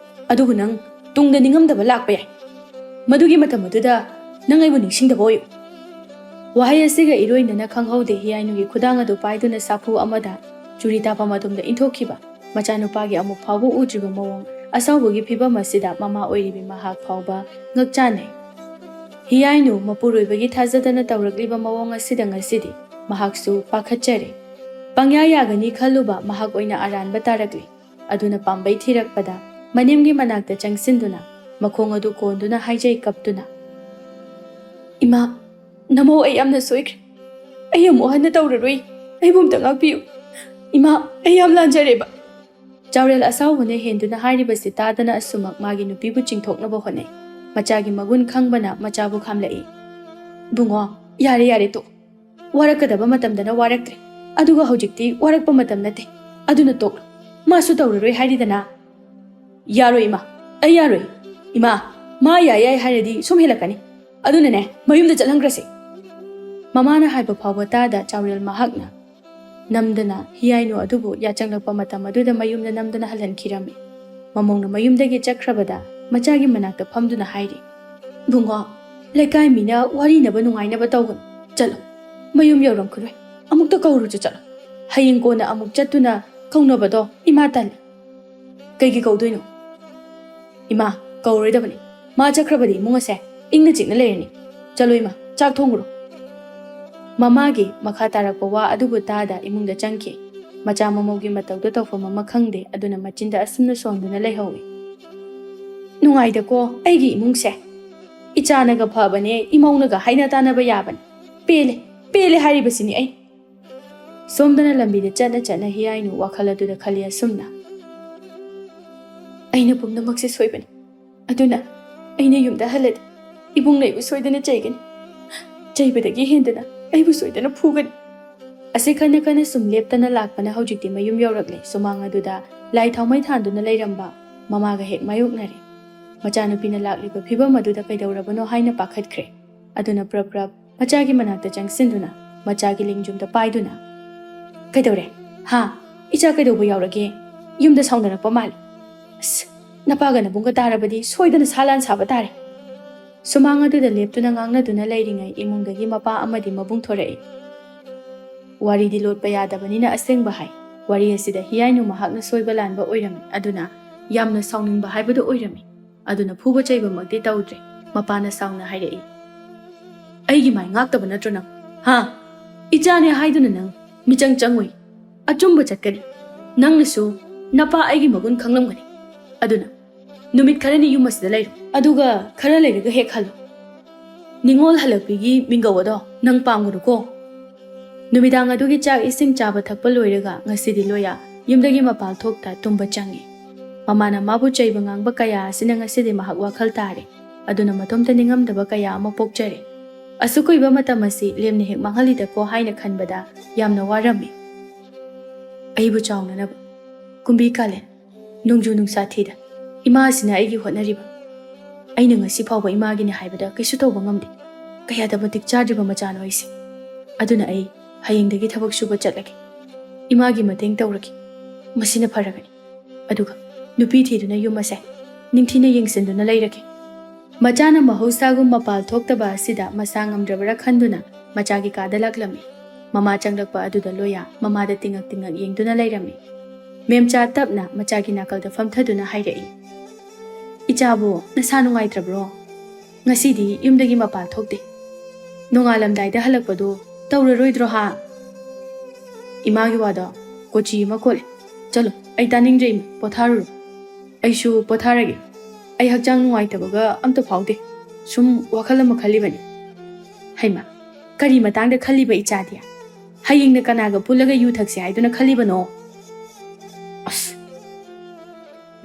ꯑꯗꯨꯕꯨ ꯅꯪ ꯇꯨꯡꯗ ꯅꯤꯡꯉꯝꯗꯕ ꯂꯥꯛꯄ ꯌꯥꯏ꯫ ꯃꯗꯨꯒꯤ ꯃꯇꯝ ꯑꯗꯨꯗ ꯅꯪ ꯑꯩꯕꯨ ꯅꯤꯡꯁꯤꯡꯗꯕ ꯑꯣꯏꯌꯨ꯫" ꯋꯥꯍꯩ ꯑꯁꯤꯒ ꯏꯔꯣꯏꯅꯅ ꯈꯪꯍꯧꯗꯦ ꯍꯤꯌꯥꯏꯅꯨꯒꯤ ꯈꯨꯗꯥꯡ ꯑꯗꯨ ꯄꯥꯏꯗꯨꯅ ꯁꯥꯐꯨ ꯑꯃꯗ ꯆꯨꯔꯤ ꯇꯥꯐꯝ ꯑꯗꯣꯝꯗ ꯏꯟꯊꯣꯛꯈꯤꯕ꯫ ꯃꯆꯥꯅꯨꯄꯥꯒꯤ ꯑꯃꯨꯛ ꯐꯥꯎꯕ ꯎꯗ꯭ꯔꯤꯕ ꯃꯑꯣꯡ ꯑꯁꯥꯎꯕꯒꯤ ꯐꯤꯚꯝ ꯑꯁꯤꯗ ꯃꯃꯥ ꯑꯣꯏꯔꯤꯕꯤ ꯃꯍꯥꯛ ꯐꯥꯎꯕ ꯉꯛꯆꯥꯟꯅꯩ꯫ ꯍꯤꯌꯥꯏꯅꯨ ꯃꯄꯨꯔꯣꯏꯕꯒꯤ ꯊꯥꯖꯗꯅ ꯇꯧꯔꯛꯂꯤꯕ ꯃꯑꯣꯡ ꯑꯁꯤꯗ ꯉꯁꯤꯗꯤ ꯃꯍꯥꯛꯁꯨ ꯄꯥꯈꯠꯆꯔꯦ꯫ ꯄꯪꯌꯥ ꯌꯥꯒꯅꯤ ꯈꯜꯂꯨꯕ ꯃꯍꯥꯛ ꯑꯣꯏꯅ ꯑꯔꯥꯟꯕ ꯇꯥꯔꯛꯂꯤ꯫ ꯑꯗꯨꯅ ꯄꯥꯝꯕꯩ ꯊꯤꯔꯛꯄꯗ ꯃꯅꯦꯝꯒꯤ ꯃꯅꯥꯛꯇ ꯆꯪꯁꯤꯟꯗꯨꯅ ꯃꯈꯣꯡ ꯑꯗꯨ ꯀꯣꯟꯗꯨꯅ ꯍꯥꯏꯖꯩ ꯀꯞꯇꯨꯅ, "ꯏꯃꯥ, ꯅꯃꯧ, ꯑꯩ ꯌꯥꯝꯅ ꯁꯣꯏꯈ꯭ꯔꯦ꯫ ꯑꯩ ꯑꯃꯨꯛ ꯍꯟꯅ ꯇꯧꯔꯔꯣꯏ꯫ ꯑꯩꯕꯨ ꯑꯝꯇ ꯉꯥꯛꯄꯤꯌꯨ꯫ ꯏꯃꯥ, ꯑꯩ ꯌꯥꯝ ꯂꯥꯟꯖꯔꯦꯕ꯫" ꯆꯥꯎꯔꯦꯜ ꯑꯁꯥꯎꯕꯅ ꯍꯦꯟꯗꯨꯅ ꯍꯥꯏꯔꯤꯕꯁꯤ ꯇꯥꯗꯅ ꯑꯁꯨꯃꯛ ꯃꯥꯒꯤ ꯅꯨꯄꯤꯕꯨ ꯆꯤꯡꯊꯣꯛꯅꯕ ꯍꯣꯠꯅꯩ꯫ ꯃꯆꯥꯒꯤ ꯃꯒꯨꯟ ꯈꯪꯕꯅ ꯃꯆꯥꯕꯨ ꯈꯥꯝꯂꯛꯏ꯫ "ꯏꯕꯨꯡꯉꯣ, ꯌꯥꯔꯦ, ꯌꯥꯔꯦ, ꯇꯣꯛ꯫ ꯋꯥꯔꯛꯀꯗꯕ ꯃꯇꯝꯗꯅ ꯋꯥꯔꯛꯇ꯭ꯔꯦ, ꯑꯗꯨꯒ ꯍꯧꯖꯤꯛꯇꯤ ꯋꯥꯔꯛꯄ ꯃꯇꯝ ꯅꯠꯇꯦ꯫ ꯑꯗꯨꯅ ꯇꯣꯛꯂꯣ꯫ ꯃꯥꯁꯨ ꯇꯧꯔꯔꯣꯏ ꯍꯥꯏꯔꯤꯗꯅ꯫" "ꯌꯥꯔꯣꯏ ꯏꯃꯥ, ꯑꯩ ꯌꯥꯔꯣꯏ꯫ ꯏꯃꯥ, ꯃꯥ ꯌꯥꯏ ꯌꯥꯏ ꯍꯥꯏꯔꯗꯤ ꯁꯨꯝ ꯍꯦꯜꯂꯛꯀꯅꯤ꯫ ꯑꯗꯨꯅꯅꯦ, ꯃꯌꯨꯝꯗ ꯆꯠꯍꯟꯈ꯭ꯔꯁꯦ꯫" ꯃꯃꯥꯅ ꯍꯥꯏꯕ ꯐꯥꯎꯕ ꯇꯥꯗ ꯆꯥꯎꯔꯦꯜ ꯃꯍꯥꯛꯅ ꯅꯝꯗꯅ ꯍꯤꯌꯥꯏꯅꯨ ꯑꯗꯨꯕꯨ ꯌꯥꯆꯪꯂꯛꯄ ꯃꯇꯝ ꯑꯗꯨꯗ ꯃꯌꯨꯝꯗ ꯅꯝꯗꯅ ꯍꯜꯍꯟꯈꯤꯔꯝꯃꯤ꯫ ꯃꯃꯧꯅ ꯃꯌꯨꯝꯗꯒꯤ ꯆꯠꯈ꯭ꯔꯕꯗ ꯃꯆꯥꯒꯤ ꯃꯅꯥꯛꯇ ꯐꯝꯗꯨꯅ ꯍꯥꯏꯔꯤ, "ꯏꯕꯨꯡꯉꯣ, ꯂꯩꯀꯥꯏ ꯃꯤꯅ ꯋꯥꯔꯤꯅꯕ ꯅꯨꯡꯉꯥꯏꯅꯕ ꯇꯧꯒꯅꯨ꯫ ꯆꯠꯂꯣ, ꯃꯌꯨꯝ ꯌꯧꯔꯝꯈꯤꯔꯣꯏ꯫ ꯑꯃꯨꯛꯇ ꯀꯧꯔꯨꯆꯣ ꯆꯠꯂꯣ꯫ ꯍꯌꯦꯡ ꯀꯣꯟꯅ ꯑꯃꯨꯛ ꯆꯠꯇꯨꯅ ꯀꯧꯅꯕꯗꯣ ꯏꯃꯥ ꯇꯜꯂꯤ꯫" "ꯀꯩꯒꯤ ꯀꯧꯗꯣꯏꯅꯣ?" "ꯏꯃꯥ, ꯀꯧꯔꯣꯏꯗꯕꯅꯤ꯫ ꯃꯥ ꯆꯠꯈ꯭ꯔꯕꯗꯤ ꯏꯃꯨꯡ ꯑꯁꯦ ꯏꯪꯅ ꯆꯤꯛꯅ ꯂꯩꯔꯅꯤ꯫ ꯆꯠꯂꯣ ꯏꯃꯥ, ꯆꯥꯛ ꯊꯣꯡꯉꯨꯔꯣ꯫" ꯃꯃꯥꯒꯤ ꯃꯈꯥ ꯇꯥꯔꯛꯄ ꯋꯥ ꯑꯗꯨꯕꯨ ꯇꯥꯗ ꯏꯃꯨꯡꯗ ꯆꯪꯈꯤ꯫ ꯃꯆꯥ ꯃꯃꯧꯒꯤ ꯃꯇꯧꯗ ꯇꯧꯐꯝ ꯑꯃ ꯈꯪꯗꯦ, ꯑꯗꯨꯅ ꯃꯆꯤꯟꯗ ꯑꯁꯨꯝꯅ ꯁꯣꯟꯗꯨꯅ ꯂꯩꯍꯧꯏ꯫ "ꯅꯨꯡꯉꯥꯏꯗꯀꯣ ꯑꯩꯒꯤ ꯏꯃꯨꯡꯁꯦ꯫ ꯏꯆꯥꯅꯒ ꯐꯕꯅꯦ, ꯏꯃꯧꯅꯒ ꯍꯥꯏꯅ ꯇꯥꯅꯕ ꯌꯥꯕꯅꯦ꯫ ꯄꯦꯜꯂꯦ, ꯄꯦꯜꯂꯦ ꯍꯥꯏꯔꯤꯕꯁꯤꯅꯤ ꯑꯩ꯫" ꯁꯣꯝꯗꯅ ꯂꯝꯕꯤꯗ ꯆꯠꯅ ꯆꯠꯅ ꯍꯤꯌꯥꯏꯅꯨ ꯋꯥꯈꯜ ꯑꯗꯨꯗ ꯈꯜꯂꯤ ꯑꯁꯨꯝꯅ, "ꯑꯩꯅ ꯄꯨꯝꯅꯃꯛꯁꯦ ꯁꯣꯏꯕꯅꯤ꯫ ꯑꯗꯨꯅ ꯑꯩꯅ ꯌꯨꯝꯗ ꯍꯜꯂꯗꯤ ꯏꯕꯨꯡꯅ ꯑꯩꯕꯨ ꯁꯣꯏꯗꯅ ꯆꯩꯒꯅꯤ꯫ ꯆꯩꯕꯗꯒꯤ ꯍꯦꯟꯗꯅ ꯑꯩꯕꯨ ꯁꯣꯏꯗꯅ ꯐꯨꯒꯅꯤ꯫" ꯑꯁꯤ ꯈꯟꯅ ꯈꯟꯅ ꯁꯨꯝ ꯂꯦꯞꯇꯅ ꯂꯥꯛꯄꯅ ꯍꯧꯖꯤꯛꯇꯤ ꯃꯌꯨꯝ ꯌꯧꯔꯛꯂꯦ꯫ ꯁꯨꯃꯥꯡ ꯑꯗꯨꯗ ꯂꯥꯏ ꯊꯥꯎꯃꯩ ꯊꯥꯟꯗꯨꯅ ꯂꯩꯔꯝꯕ ꯃꯃꯥꯒ ꯍꯦꯛ ꯃꯥꯌꯣꯛꯅꯔꯦ꯫ ꯃꯆꯥꯅꯨꯄꯤꯅ ꯂꯥꯛꯂꯤꯕ ꯐꯤꯕꯝ ꯑꯗꯨꯗ ꯀꯩꯗꯧꯔꯕꯅꯣ ꯍꯥꯏꯅ ꯄꯥꯈꯠꯈ꯭ꯔꯦ꯫ ꯑꯗꯨꯅ ꯄ꯭ꯔꯞ ꯄ꯭ꯔꯞ ꯃꯆꯥꯒꯤ ꯃꯅꯥꯛꯇ ꯆꯪꯁꯤꯟꯗꯨꯅ ꯃꯆꯥꯒꯤ ꯂꯦꯡꯖꯨꯝꯗ ꯄꯥꯏꯗꯨꯅ, "ꯀꯩꯗꯧꯔꯦ? ꯍꯥ? ꯏꯆꯥ ꯀꯩꯗꯧꯕ ꯌꯥꯎꯔꯒꯦ? ꯌꯨꯝꯗ ꯁꯥꯎꯅꯔꯛꯄ ꯃꯥꯜꯂꯦ꯫ ꯑꯁ, ꯅꯄꯥꯒ ꯅꯕꯨꯡꯒ ꯇꯥꯔꯕꯗꯤ ꯁꯣꯏꯗꯅ ꯁꯥ ꯂꯥꯟ ꯁꯥꯕ ꯇꯥꯔꯦ꯫" ꯁꯨꯃꯥꯡ ꯑꯗꯨꯗ ꯂꯦꯞꯇꯨꯅ ꯉꯥꯡꯅꯗꯨꯅ ꯂꯩꯔꯤꯉꯩ ꯏꯃꯨꯡꯗꯒꯤ ꯃꯄꯥ ꯑꯃꯗꯤ ꯃꯕꯨꯡ ꯊꯣꯔꯛꯏ꯫ ꯋꯥꯔꯤꯗꯤ ꯂꯣꯠꯄ ꯌꯥꯗꯕꯅꯤꯅ ꯑꯁꯦꯡꯕ ꯍꯥꯏ꯫ ꯋꯥꯔꯤ ꯑꯁꯤꯗ ꯍꯤꯌꯥꯏꯅꯨ ꯃꯍꯥꯛꯅ ꯁꯣꯏꯕ ꯂꯥꯟꯕ ꯑꯣꯏꯔꯝꯃꯤ꯫ ꯑꯗꯨꯅ ꯌꯥꯝꯅ ꯁꯥꯎꯅꯤꯡꯕ ꯍꯥꯏꯕꯗꯨ ꯑꯣꯏꯔꯝꯃꯤ꯫ ꯑꯗꯨꯅ ꯐꯨꯕ ꯆꯩꯕꯃꯛꯇꯤ ꯇꯧꯗ꯭ꯔꯦ꯫ ꯃꯄꯥꯅ ꯁꯥꯎꯅ ꯍꯥꯏꯔꯛꯏ, "ꯑꯩꯒꯤ ꯃꯥꯏ ꯉꯥꯛꯇꯕ ꯅꯠꯇ꯭ꯔꯣ ꯅꯪ? ꯍꯥ? ꯏꯆꯥꯅꯦ ꯍꯥꯏꯗꯨꯅ ꯅꯪ ꯃꯤꯆꯪ ꯆꯪꯉꯨꯏ꯫ ꯑꯆꯨꯝꯕ ꯆꯠꯀꯅꯤ꯫ ꯅꯪꯅꯁꯨ ꯅꯄꯥ ꯑꯩꯒꯤ ꯃꯒꯨꯟ ꯈꯪꯂꯝꯒꯅꯤ꯫ ꯑꯗꯨꯅ ꯅꯨꯃꯤꯠ ꯈꯔꯅꯤ ꯌꯨꯝ ꯑꯁꯤꯗ ꯂꯩꯔꯣ꯫ ꯑꯗꯨꯒ ꯈꯔ ꯂꯩꯔꯒ ꯍꯦꯛ ꯍꯜꯂꯣ꯫ ꯅꯤꯉꯣꯜ ꯍꯜꯂꯛꯄꯤꯒꯤ ꯃꯤꯡꯒꯧ ꯑꯗꯣ ꯅꯪ ꯄꯥꯡꯒꯅꯨꯀꯣ꯫" ꯅꯨꯃꯤꯗꯥꯡ ꯑꯗꯨꯒꯤ ꯆꯥꯛ ꯏꯁꯤꯡ ꯆꯥꯕ ꯊꯛꯄ ꯂꯣꯏꯔꯒ ꯉꯁꯤꯗꯤ ꯂꯣꯌꯥ ꯌꯨꯝꯗꯒꯤ ꯃꯄꯥꯜ ꯊꯣꯛꯇ ꯇꯨꯝꯕ ꯆꯪꯉꯤ꯫ ꯃꯃꯥꯅ ꯃꯥꯕꯨ ꯆꯩꯕ ꯉꯥꯡꯕ ꯀꯌꯥ ꯑꯁꯤꯅ ꯉꯁꯤꯗꯤ ꯃꯍꯥꯛ ꯋꯥꯈꯜ ꯇꯥꯔꯦ꯫ ꯑꯗꯨꯅ ꯃꯇꯣꯝꯇ ꯅꯤꯡꯉꯝꯗꯕ ꯀꯌꯥ ꯑꯃ ꯄꯣꯛꯆꯔꯦ꯫ ꯑꯁꯨꯛ ꯀꯨꯏꯕ ꯃꯇꯝ ꯑꯁꯤ ꯂꯦꯝꯅ ꯍꯦꯛ ꯃꯥꯡꯍꯜꯂꯤꯗꯀꯣ ꯍꯥꯏꯅ ꯈꯟꯕꯗ ꯌꯥꯝꯅ ꯋꯥꯔꯝꯃꯤ꯫ ꯑꯩꯕꯨ ꯆꯥꯎꯅꯅꯕ ꯀꯨꯝꯕꯤ ꯀꯥꯂꯦꯟ ꯅꯣꯡꯖꯨ ꯅꯨꯡꯁꯥ ꯊꯤꯗ ꯏꯃꯥ ꯑꯁꯤꯅ ꯑꯩꯒꯤ ꯍꯣꯠꯅꯔꯤꯕ꯫ ꯑꯩꯅ ꯉꯁꯤ ꯐꯥꯎꯕ ꯏꯃꯥꯒꯤꯅꯤ ꯍꯥꯏꯕꯗ ꯀꯩꯁꯨ ꯇꯧꯕ ꯉꯝꯗꯦ꯫ ꯀꯌꯥꯗ ꯃꯇꯤꯛ ꯆꯥꯗ꯭ꯔꯤꯕ ꯃꯆꯥꯅꯣ ꯑꯩꯁꯦ꯫ ꯑꯗꯨꯅ ꯑꯩ ꯍꯌꯦꯡꯗꯒꯤ ꯊꯕꯛ ꯁꯨꯕ ꯆꯠꯂꯒꯦ꯫ ꯏꯃꯥꯒꯤ ꯃꯇꯦꯡ ꯇꯧꯔꯒꯦ꯫ ꯃꯁꯤꯅ ꯐꯔꯒꯅꯤ꯫ ꯑꯗꯨꯒ ꯅꯨꯄꯤ ꯊꯤꯗꯨꯅ ꯌꯨꯝ ꯑꯁꯦ ꯅꯤꯡꯊꯤꯅ ꯌꯦꯡꯁꯤꯟꯗꯨꯅ ꯂꯩꯔꯒꯦ꯫ ꯃꯆꯥꯅ ꯃꯍꯧꯁꯥꯒꯨꯝ ꯃꯄꯥꯜ ꯊꯣꯛꯇꯕ ꯑꯁꯤꯗ ꯃꯁꯥ ꯉꯝꯗ꯭ꯔꯕꯔꯥ ꯈꯟꯗꯨꯅ ꯃꯆꯥꯒꯤ ꯀꯥꯗ ꯂꯥꯛꯂꯝꯃꯤ꯫ ꯃꯃꯥ ꯆꯪꯂꯛꯄ ꯑꯗꯨꯗ ꯂꯣꯌꯥ ꯃꯃꯥꯗ ꯇꯤꯡꯉꯛ ꯇꯤꯡꯉꯛ ꯌꯦꯡꯗꯨꯅ ꯂꯩꯔꯝꯃꯤ꯫ ꯃꯦꯝꯆꯥ ꯇꯞꯅ ꯃꯆꯥꯒꯤ ꯅꯥꯀꯜꯗ ꯐꯝꯊꯗꯨꯅ ꯍꯥꯏꯔꯛꯏ, "ꯏꯆꯥꯕꯨ ꯅꯁꯥ ꯅꯨꯡꯉꯥꯏꯇ꯭ꯔꯕ꯭ꯔꯣ? ꯉꯁꯤꯗꯤ ꯌꯨꯝꯗꯒꯤ ꯃꯄꯥꯜ ꯊꯣꯛꯇꯦ꯫ ꯅꯣꯡꯉꯥꯜꯂꯝꯗꯥꯏꯗ ꯍꯜꯂꯛꯄꯗꯨ ꯇꯧꯔꯔꯣꯏꯗ꯭ꯔꯣ ꯍꯥ?" "ꯏꯃꯥꯒꯤ ꯋꯥꯗꯣ ꯀꯣꯆꯤ ꯑꯃ ꯀꯣꯠꯂꯦ꯫ ꯆꯠꯂꯣ, ꯑꯩ ꯇꯥꯅꯤꯡꯗ꯭ꯔꯦ ꯏꯃꯥ, ꯄꯣꯊꯥꯔꯨꯔꯣ꯫" "ꯑꯩꯁꯨ ꯄꯣꯊꯥꯔꯒꯦ꯫ ꯑꯩ ꯍꯛꯆꯥꯡ ꯅꯨꯡꯉꯥꯏꯇꯕꯒ ꯑꯝꯇ ꯐꯥꯎꯗꯦ꯫ ꯁꯨꯝ ꯋꯥꯈꯜ ꯑꯃ ꯈꯜꯂꯤꯕꯅꯤ꯫" "ꯍꯩꯃꯥ, ꯀꯔꯤ ꯃꯇꯥꯡꯗ ꯈꯜꯂꯤꯕ ꯏꯆꯥꯗꯤ? ꯍꯌꯦꯡꯅ ꯀꯅꯥꯒ ꯄꯨꯜꯂꯒ ꯌꯨ ꯊꯛꯁꯦ ꯍꯥꯏꯗꯨꯅ ꯈꯜꯂꯤꯕꯅꯣ?" ꯑꯁ!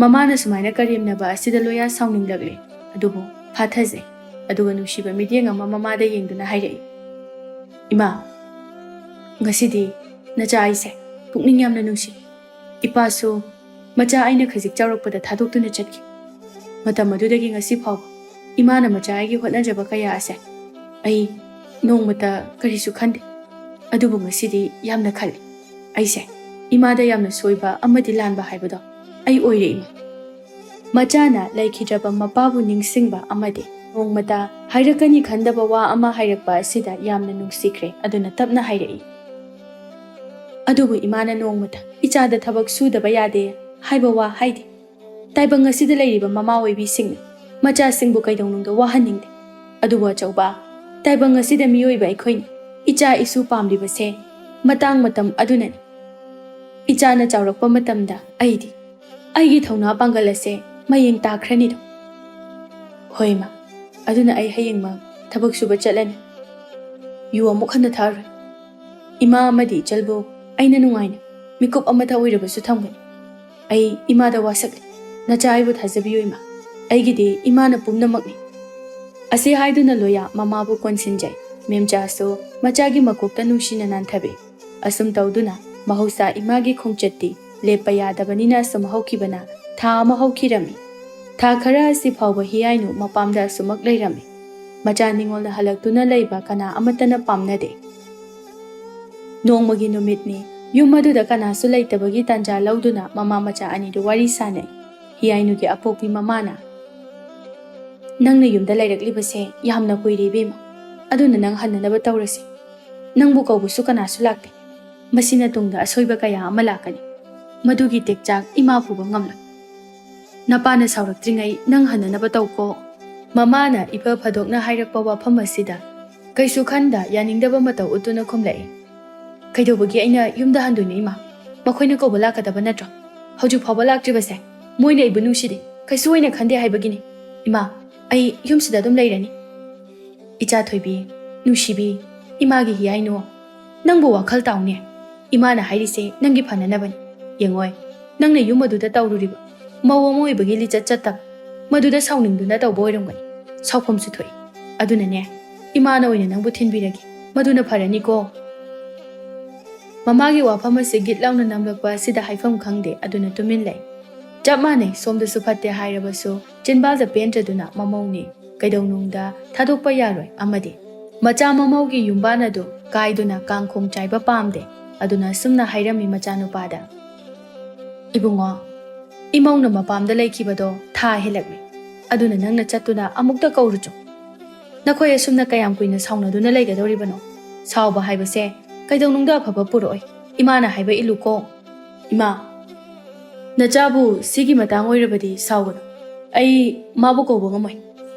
ꯃꯃꯥꯅ ꯁꯨꯃꯥꯏꯅ ꯀꯔꯦꯝꯅꯕ ꯑꯁꯤꯗ ꯂꯣꯌꯥ ꯁꯥꯎꯅꯤꯡꯂꯛꯂꯦ꯫ ꯑꯗꯨꯕꯨ ꯐꯥꯊꯖꯩ꯫ ꯑꯗꯨꯒ ꯅꯨꯡꯁꯤꯕ ꯃꯤꯠꯌꯦꯡ ꯑꯃ ꯃꯃꯥꯗ ꯌꯦꯡꯗꯨꯅ ꯍꯥꯏꯔꯛꯏ, "ꯏꯃꯥ, ꯉꯁꯤꯗꯤ ꯅꯆꯥ ꯑꯩꯁꯦ ꯄꯨꯛꯅꯤꯡ ꯌꯥꯝꯅ ꯅꯨꯡꯁꯤ꯫ ꯏꯄꯥꯁꯨ ꯃꯆꯥ ꯑꯩꯅ ꯈꯖꯤꯛ ꯆꯥꯎꯔꯛꯄꯗ ꯊꯥꯗꯣꯛꯇꯨꯅ ꯆꯠꯈꯤ꯫ ꯃꯇꯝ ꯑꯗꯨꯗꯒꯤ ꯉꯁꯤ ꯐꯥꯎꯕ ꯏꯃꯥꯅ ꯃꯆꯥ ꯑꯩꯒꯤ ꯍꯣꯠꯅꯖꯕ ꯀꯌꯥ ꯑꯁꯦ ꯑꯩ ꯅꯣꯡꯃꯇ ꯀꯔꯤꯁꯨ ꯈꯟꯗꯦ꯫ ꯑꯗꯨꯕꯨ ꯉꯁꯤꯗꯤ ꯌꯥꯝꯅ ꯈꯜꯂꯤ꯫ ꯑꯩꯁꯦ ꯏꯃꯥꯗ ꯌꯥꯝꯅ ꯁꯣꯏꯕ ꯑꯃꯗꯤ ꯂꯥꯟꯕ ꯍꯥꯏꯕꯗꯣ ꯑꯩ ꯑꯣꯏꯔꯦ ꯏꯃꯥ꯫" ꯃꯆꯥꯅ ꯂꯩꯈꯤꯗ꯭ꯔꯕ ꯃꯄꯥꯕꯨ ꯅꯤꯡꯁꯤꯡꯕ ꯑꯃꯗꯤ ꯅꯣꯡꯃꯇ ꯍꯥꯏꯔꯛꯀꯅꯤ ꯈꯟꯗꯕ ꯋꯥ ꯑꯃ ꯍꯥꯏꯔꯛꯄ ꯑꯁꯤꯗ ꯌꯥꯝꯅ ꯅꯨꯡꯁꯤꯈ꯭ꯔꯦ꯫ ꯑꯗꯨꯅ ꯇꯞꯅ ꯍꯥꯏꯔꯛꯏ, "ꯑꯗꯨꯕꯨ ꯏꯃꯥꯅ ꯅꯣꯡꯃꯇ ꯏꯆꯥꯗ ꯊꯕꯛ ꯁꯨꯗꯕ ꯌꯥꯗꯦ ꯍꯥꯏꯕ ꯋꯥ ꯍꯥꯏꯗꯦ꯫ ꯇꯥꯏꯕꯪ ꯑꯁꯤꯗ ꯂꯩꯔꯤꯕ ꯃꯃꯥ ꯑꯣꯏꯕꯤꯁꯤꯡꯅ ꯃꯆꯥꯁꯤꯡꯕꯨ ꯀꯩꯗꯧꯅꯨꯡꯗ ꯋꯥꯍꯟꯅꯤꯡꯗꯦ꯫ ꯑꯗꯨꯕꯨ ꯑꯆꯧꯕ, ꯇꯥꯏꯕꯪ ꯑꯁꯤꯗ ꯃꯤꯑꯣꯏꯕ ꯑꯩꯈꯣꯏꯅ ꯏꯆꯥ ꯏꯁꯨ ꯄꯥꯝꯂꯤꯕꯁꯦ ꯃꯇꯥꯡ ꯃꯇꯝ ꯑꯗꯨꯅꯅꯤ꯫ ꯏꯆꯥꯅ ꯆꯥꯎꯔꯛꯄ ꯃꯇꯝꯗ ꯑꯩꯗꯤ ꯑꯩꯒꯤ ꯊꯧꯅꯥ ꯄꯥꯡꯒꯜ ꯑꯁꯦ ꯃꯌꯦꯡ ꯇꯥꯈ꯭ꯔꯅꯤꯗꯣ꯫" "ꯍꯣꯏ ꯏꯃꯥ, ꯑꯗꯨꯅ ꯑꯩ ꯍꯌꯦꯡꯃꯛ ꯊꯕꯛ ꯁꯨꯕ ꯆꯠꯂꯅꯤ꯫ ꯌꯨ ꯑꯃꯨꯛ ꯍꯟꯅ ꯊꯛꯑꯔꯣꯏ꯫ ꯏꯃꯥ ꯑꯃꯗꯤ ꯏꯆꯜꯕꯨ ꯑꯩꯅ ꯅꯨꯡꯉꯥꯏꯅ ꯃꯤꯀꯨꯞ ꯑꯃꯇ ꯑꯣꯏꯔꯕꯁꯨ ꯊꯝꯒꯅꯤ꯫ ꯑꯩ ꯏꯃꯥꯗ ꯋꯥꯁꯛꯂꯤ꯫ ꯅꯆꯥ ꯑꯩꯕꯨ ꯊꯥꯖꯕꯤꯌꯨ ꯏꯃꯥ꯫ ꯑꯩꯒꯤꯗꯤ ꯏꯃꯥꯅ ꯄꯨꯝꯅꯃꯛꯅꯤ꯫" ꯑꯁꯤ ꯍꯥꯏꯗꯨꯅ ꯂꯣꯌꯥ ꯃꯃꯥꯕꯨ ꯀꯣꯟꯁꯤꯟꯖꯩ꯫ ꯃꯦꯝꯆꯥꯁꯨ ꯃꯆꯥꯒꯤ ꯃꯀꯣꯛꯇ ꯅꯨꯡꯁꯤꯅ ꯅꯥꯟꯊꯕꯤ꯫ ꯑꯁꯨꯝ ꯇꯧꯗꯨꯅ ꯃꯍꯧꯁꯥ ꯏꯃꯥꯒꯤ ꯈꯣꯡꯆꯠꯇꯤ ꯂꯦꯞꯄ ꯌꯥꯗꯕꯅꯤꯅ ꯑꯁꯨꯝ ꯍꯧꯈꯤꯕꯅ ꯊꯥ ꯑꯃ ꯍꯧꯈꯤꯔꯝꯃꯤ꯫ ꯊꯥ ꯈꯔ ꯑꯁꯤ ꯐꯥꯎꯕ ꯍꯤꯌꯥꯏꯅꯨ ꯃꯄꯥꯝꯗ ꯑꯁꯨꯃꯛ ꯂꯩꯔꯝꯃꯤ꯫ ꯃꯆꯥ ꯅꯤꯉꯣꯜꯅ ꯍꯜꯂꯛꯇꯨꯅ ꯂꯩꯕ ꯀꯅꯥ ꯑꯃꯠꯇꯅ ꯄꯥꯝꯅꯗꯦ꯫ ꯅꯣꯡꯃꯒꯤ ꯅꯨꯃꯤꯠꯅꯤ꯫ ꯌꯨꯝ ꯑꯗꯨꯗ ꯀꯅꯥꯁꯨ ꯂꯩꯇꯕꯒꯤ ꯇꯥꯟꯖꯥ ꯂꯧꯗꯨꯅ ꯃꯃꯥ ꯃꯆꯥ ꯑꯅꯤꯗꯨ ꯋꯥꯔꯤ ꯁꯥꯅꯩ꯫ ꯍꯤꯌꯥꯏꯅꯨꯒꯤ ꯑꯄꯣꯛꯄꯤ ꯃꯃꯥꯅ, "ꯅꯪꯅ ꯌꯨꯝꯗ ꯂꯩꯔꯛꯂꯤꯕꯁꯦ ꯌꯥꯝꯅ ꯀꯨꯏꯔꯦ ꯏꯕꯦꯝꯃ꯫ ꯑꯗꯨꯅ ꯅꯪ ꯍꯟꯅꯅꯕ ꯇꯧꯔꯁꯤ꯫ ꯅꯪꯕꯨ ꯀꯧꯕꯁꯨ ꯀꯅꯥꯁꯨ ꯂꯥꯛꯇꯦ꯫ ꯃꯁꯤꯅ ꯇꯨꯡꯗ ꯑꯁꯣꯏꯕ ꯀꯌꯥ ꯑꯃ ꯂꯥꯛꯀꯅꯤ꯫ ꯃꯗꯨꯒꯤ ꯇꯦꯛꯆꯥꯛ ꯏꯃꯥ ꯄꯨꯕ ꯉꯝꯂꯣꯏ꯫ ꯅꯄꯥꯅ ꯁꯥꯎꯔꯛꯇ꯭ꯔꯤꯉꯩ ꯅꯪ ꯍꯟꯅꯅꯕ ꯇꯧꯀꯣ꯫" ꯃꯃꯥꯅ ꯏꯐ ꯐꯗꯣꯛꯅ ꯍꯥꯏꯔꯛꯄ ꯋꯥꯐꯝ ꯑꯁꯤꯗ ꯀꯩꯁꯨ ꯈꯟꯗ ꯌꯥꯅꯤꯡꯗꯕ ꯃꯇꯧ ꯎꯠꯇꯨꯅ ꯈꯨꯝꯂꯛꯏ꯫ "ꯀꯩꯗꯧꯕꯒꯤ ꯑꯩꯅ ꯌꯨꯝꯗ ꯍꯟꯗꯣꯏꯅꯣ ꯏꯃꯥ? ꯃꯈꯣꯏꯅ ꯀꯧꯕ ꯂꯥꯛꯀꯗꯕ ꯅꯠꯇ꯭ꯔꯣ? ꯍꯧꯖꯤꯛ ꯐꯥꯎꯕ ꯂꯥꯛꯇ꯭ꯔꯤꯕꯁꯦ ꯃꯣꯏꯅ ꯑꯩꯕꯨ ꯅꯨꯡꯁꯤꯗꯦ, ꯀꯩꯁꯨ ꯑꯣꯏꯅ ꯈꯟꯗꯦ ꯍꯥꯏꯕꯒꯤꯅꯤ꯫ ꯏꯃꯥ, ꯑꯩ ꯌꯨꯝꯁꯤꯗ ꯑꯗꯨꯝ ꯂꯩꯔꯅꯤ꯫" "ꯏꯆꯥ ꯊꯣꯏꯕꯤ, ꯅꯨꯡꯁꯤꯕꯤ, ꯏꯃꯥꯒꯤ ꯍꯤꯌꯥꯏꯅꯨ, ꯅꯪꯕꯨ ꯋꯥꯈꯜ ꯇꯥꯎꯅꯦ꯫ ꯏꯃꯥꯅ ꯍꯥꯏꯔꯤꯁꯦ ꯅꯪꯒꯤ ꯐꯅꯅꯕꯅꯤ꯫ ꯌꯦꯡꯉꯣꯏ, ꯅꯪꯅ ꯌꯨꯝ ꯑꯗꯨꯗ ꯇꯧꯔꯨꯔꯤꯕ ꯃꯧ ꯑꯃ ꯑꯣꯏꯕꯒꯤ ꯂꯤꯆꯠ ꯆꯠꯇꯕ, ꯃꯗꯨꯗ ꯁꯥꯎꯅꯤꯡꯗꯨꯅ ꯇꯧꯕ ꯑꯣꯏꯔꯝꯒꯅꯤ꯫ ꯁꯥꯎꯐꯝꯁꯨ ꯊꯣꯛꯏ꯫ ꯑꯗꯨꯅꯅꯦ, ꯏꯃꯥꯅ ꯑꯣꯏꯅ ꯅꯪꯕꯨ ꯊꯤꯟꯕꯤꯔꯒꯦ꯫ ꯃꯗꯨꯅ ꯐꯔꯅꯤꯀꯣ꯫" ꯃꯃꯥꯒꯤ ꯋꯥꯐꯝ ꯑꯁꯤ ꯒꯤꯠ ꯂꯥꯎꯅ ꯅꯝꯂꯛꯄ ꯑꯁꯤꯗ ꯍꯥꯏꯐꯝ ꯈꯪꯗꯦ꯫ ꯑꯗꯨꯅ ꯇꯨꯃꯤꯟ ꯂꯩ꯫ ꯆꯞ ꯃꯥꯟꯅꯩ, ꯁꯣꯝꯗꯁꯨ ꯐꯠꯇꯦ ꯍꯥꯏꯔꯕꯁꯨ ꯆꯤꯟꯕꯥꯜꯗ ꯄꯦꯟꯗ꯭ꯔꯗꯨꯅ ꯃꯃꯧꯅꯤ꯫ ꯀꯩꯗꯧꯅꯨꯡꯗ ꯊꯥꯗꯣꯛꯄ ꯌꯥꯔꯣꯏ꯫ ꯑꯃꯗꯤ ꯃꯆꯥ ꯃꯃꯧꯒꯤ ꯌꯨꯝꯕꯥꯟ ꯑꯗꯨ ꯀꯥꯏꯗꯨꯅ ꯀꯥꯡꯈꯣꯡ ꯆꯥꯏꯕ ꯄꯥꯝꯗꯦ꯫ ꯑꯗꯨꯅ ꯑꯁꯨꯝꯅ ꯍꯥꯏꯔꯝꯃꯤ ꯃꯆꯥꯅꯨꯄꯥꯗ, "ꯏꯕꯨꯡꯉꯣ, ꯏꯃꯧꯅ ꯃꯄꯥꯝꯗ ꯂꯩꯈꯤꯕꯗꯣ ꯊꯥ ꯍꯦꯜꯂꯛꯂꯦ꯫ ꯑꯗꯨꯅ ꯅꯪꯅ ꯆꯠꯇꯨꯅ ꯑꯃꯨꯛꯇ ꯀꯧꯔꯨꯆꯣ꯫ ꯅꯈꯣꯏ ꯑꯁꯨꯝꯅ ꯀꯌꯥꯝ ꯀꯨꯏꯅ ꯁꯥꯎꯅꯗꯨꯅ ꯂꯩꯒꯗꯧꯔꯤꯕꯅꯣ? ꯁꯥꯎꯕ ꯍꯥꯏꯕꯁꯦ ꯀꯩꯗꯧꯅꯨꯡꯗ ꯑꯐꯕ ꯄꯨꯔꯛꯑꯣꯏ꯫ ꯏꯃꯥꯅ ꯍꯥꯏꯕ ꯏꯜꯂꯨꯀꯣ꯫ ꯏꯃꯥ, ꯅꯆꯥꯕꯨ ꯁꯤꯒꯤ ꯃꯇꯥꯡ ꯑꯣꯏꯔꯕꯗꯤ ꯁꯥꯎꯒꯅꯨ꯫ ꯑꯩ ꯃꯥꯕꯨ ꯀꯧꯕ ꯉꯝꯃꯣꯏ꯫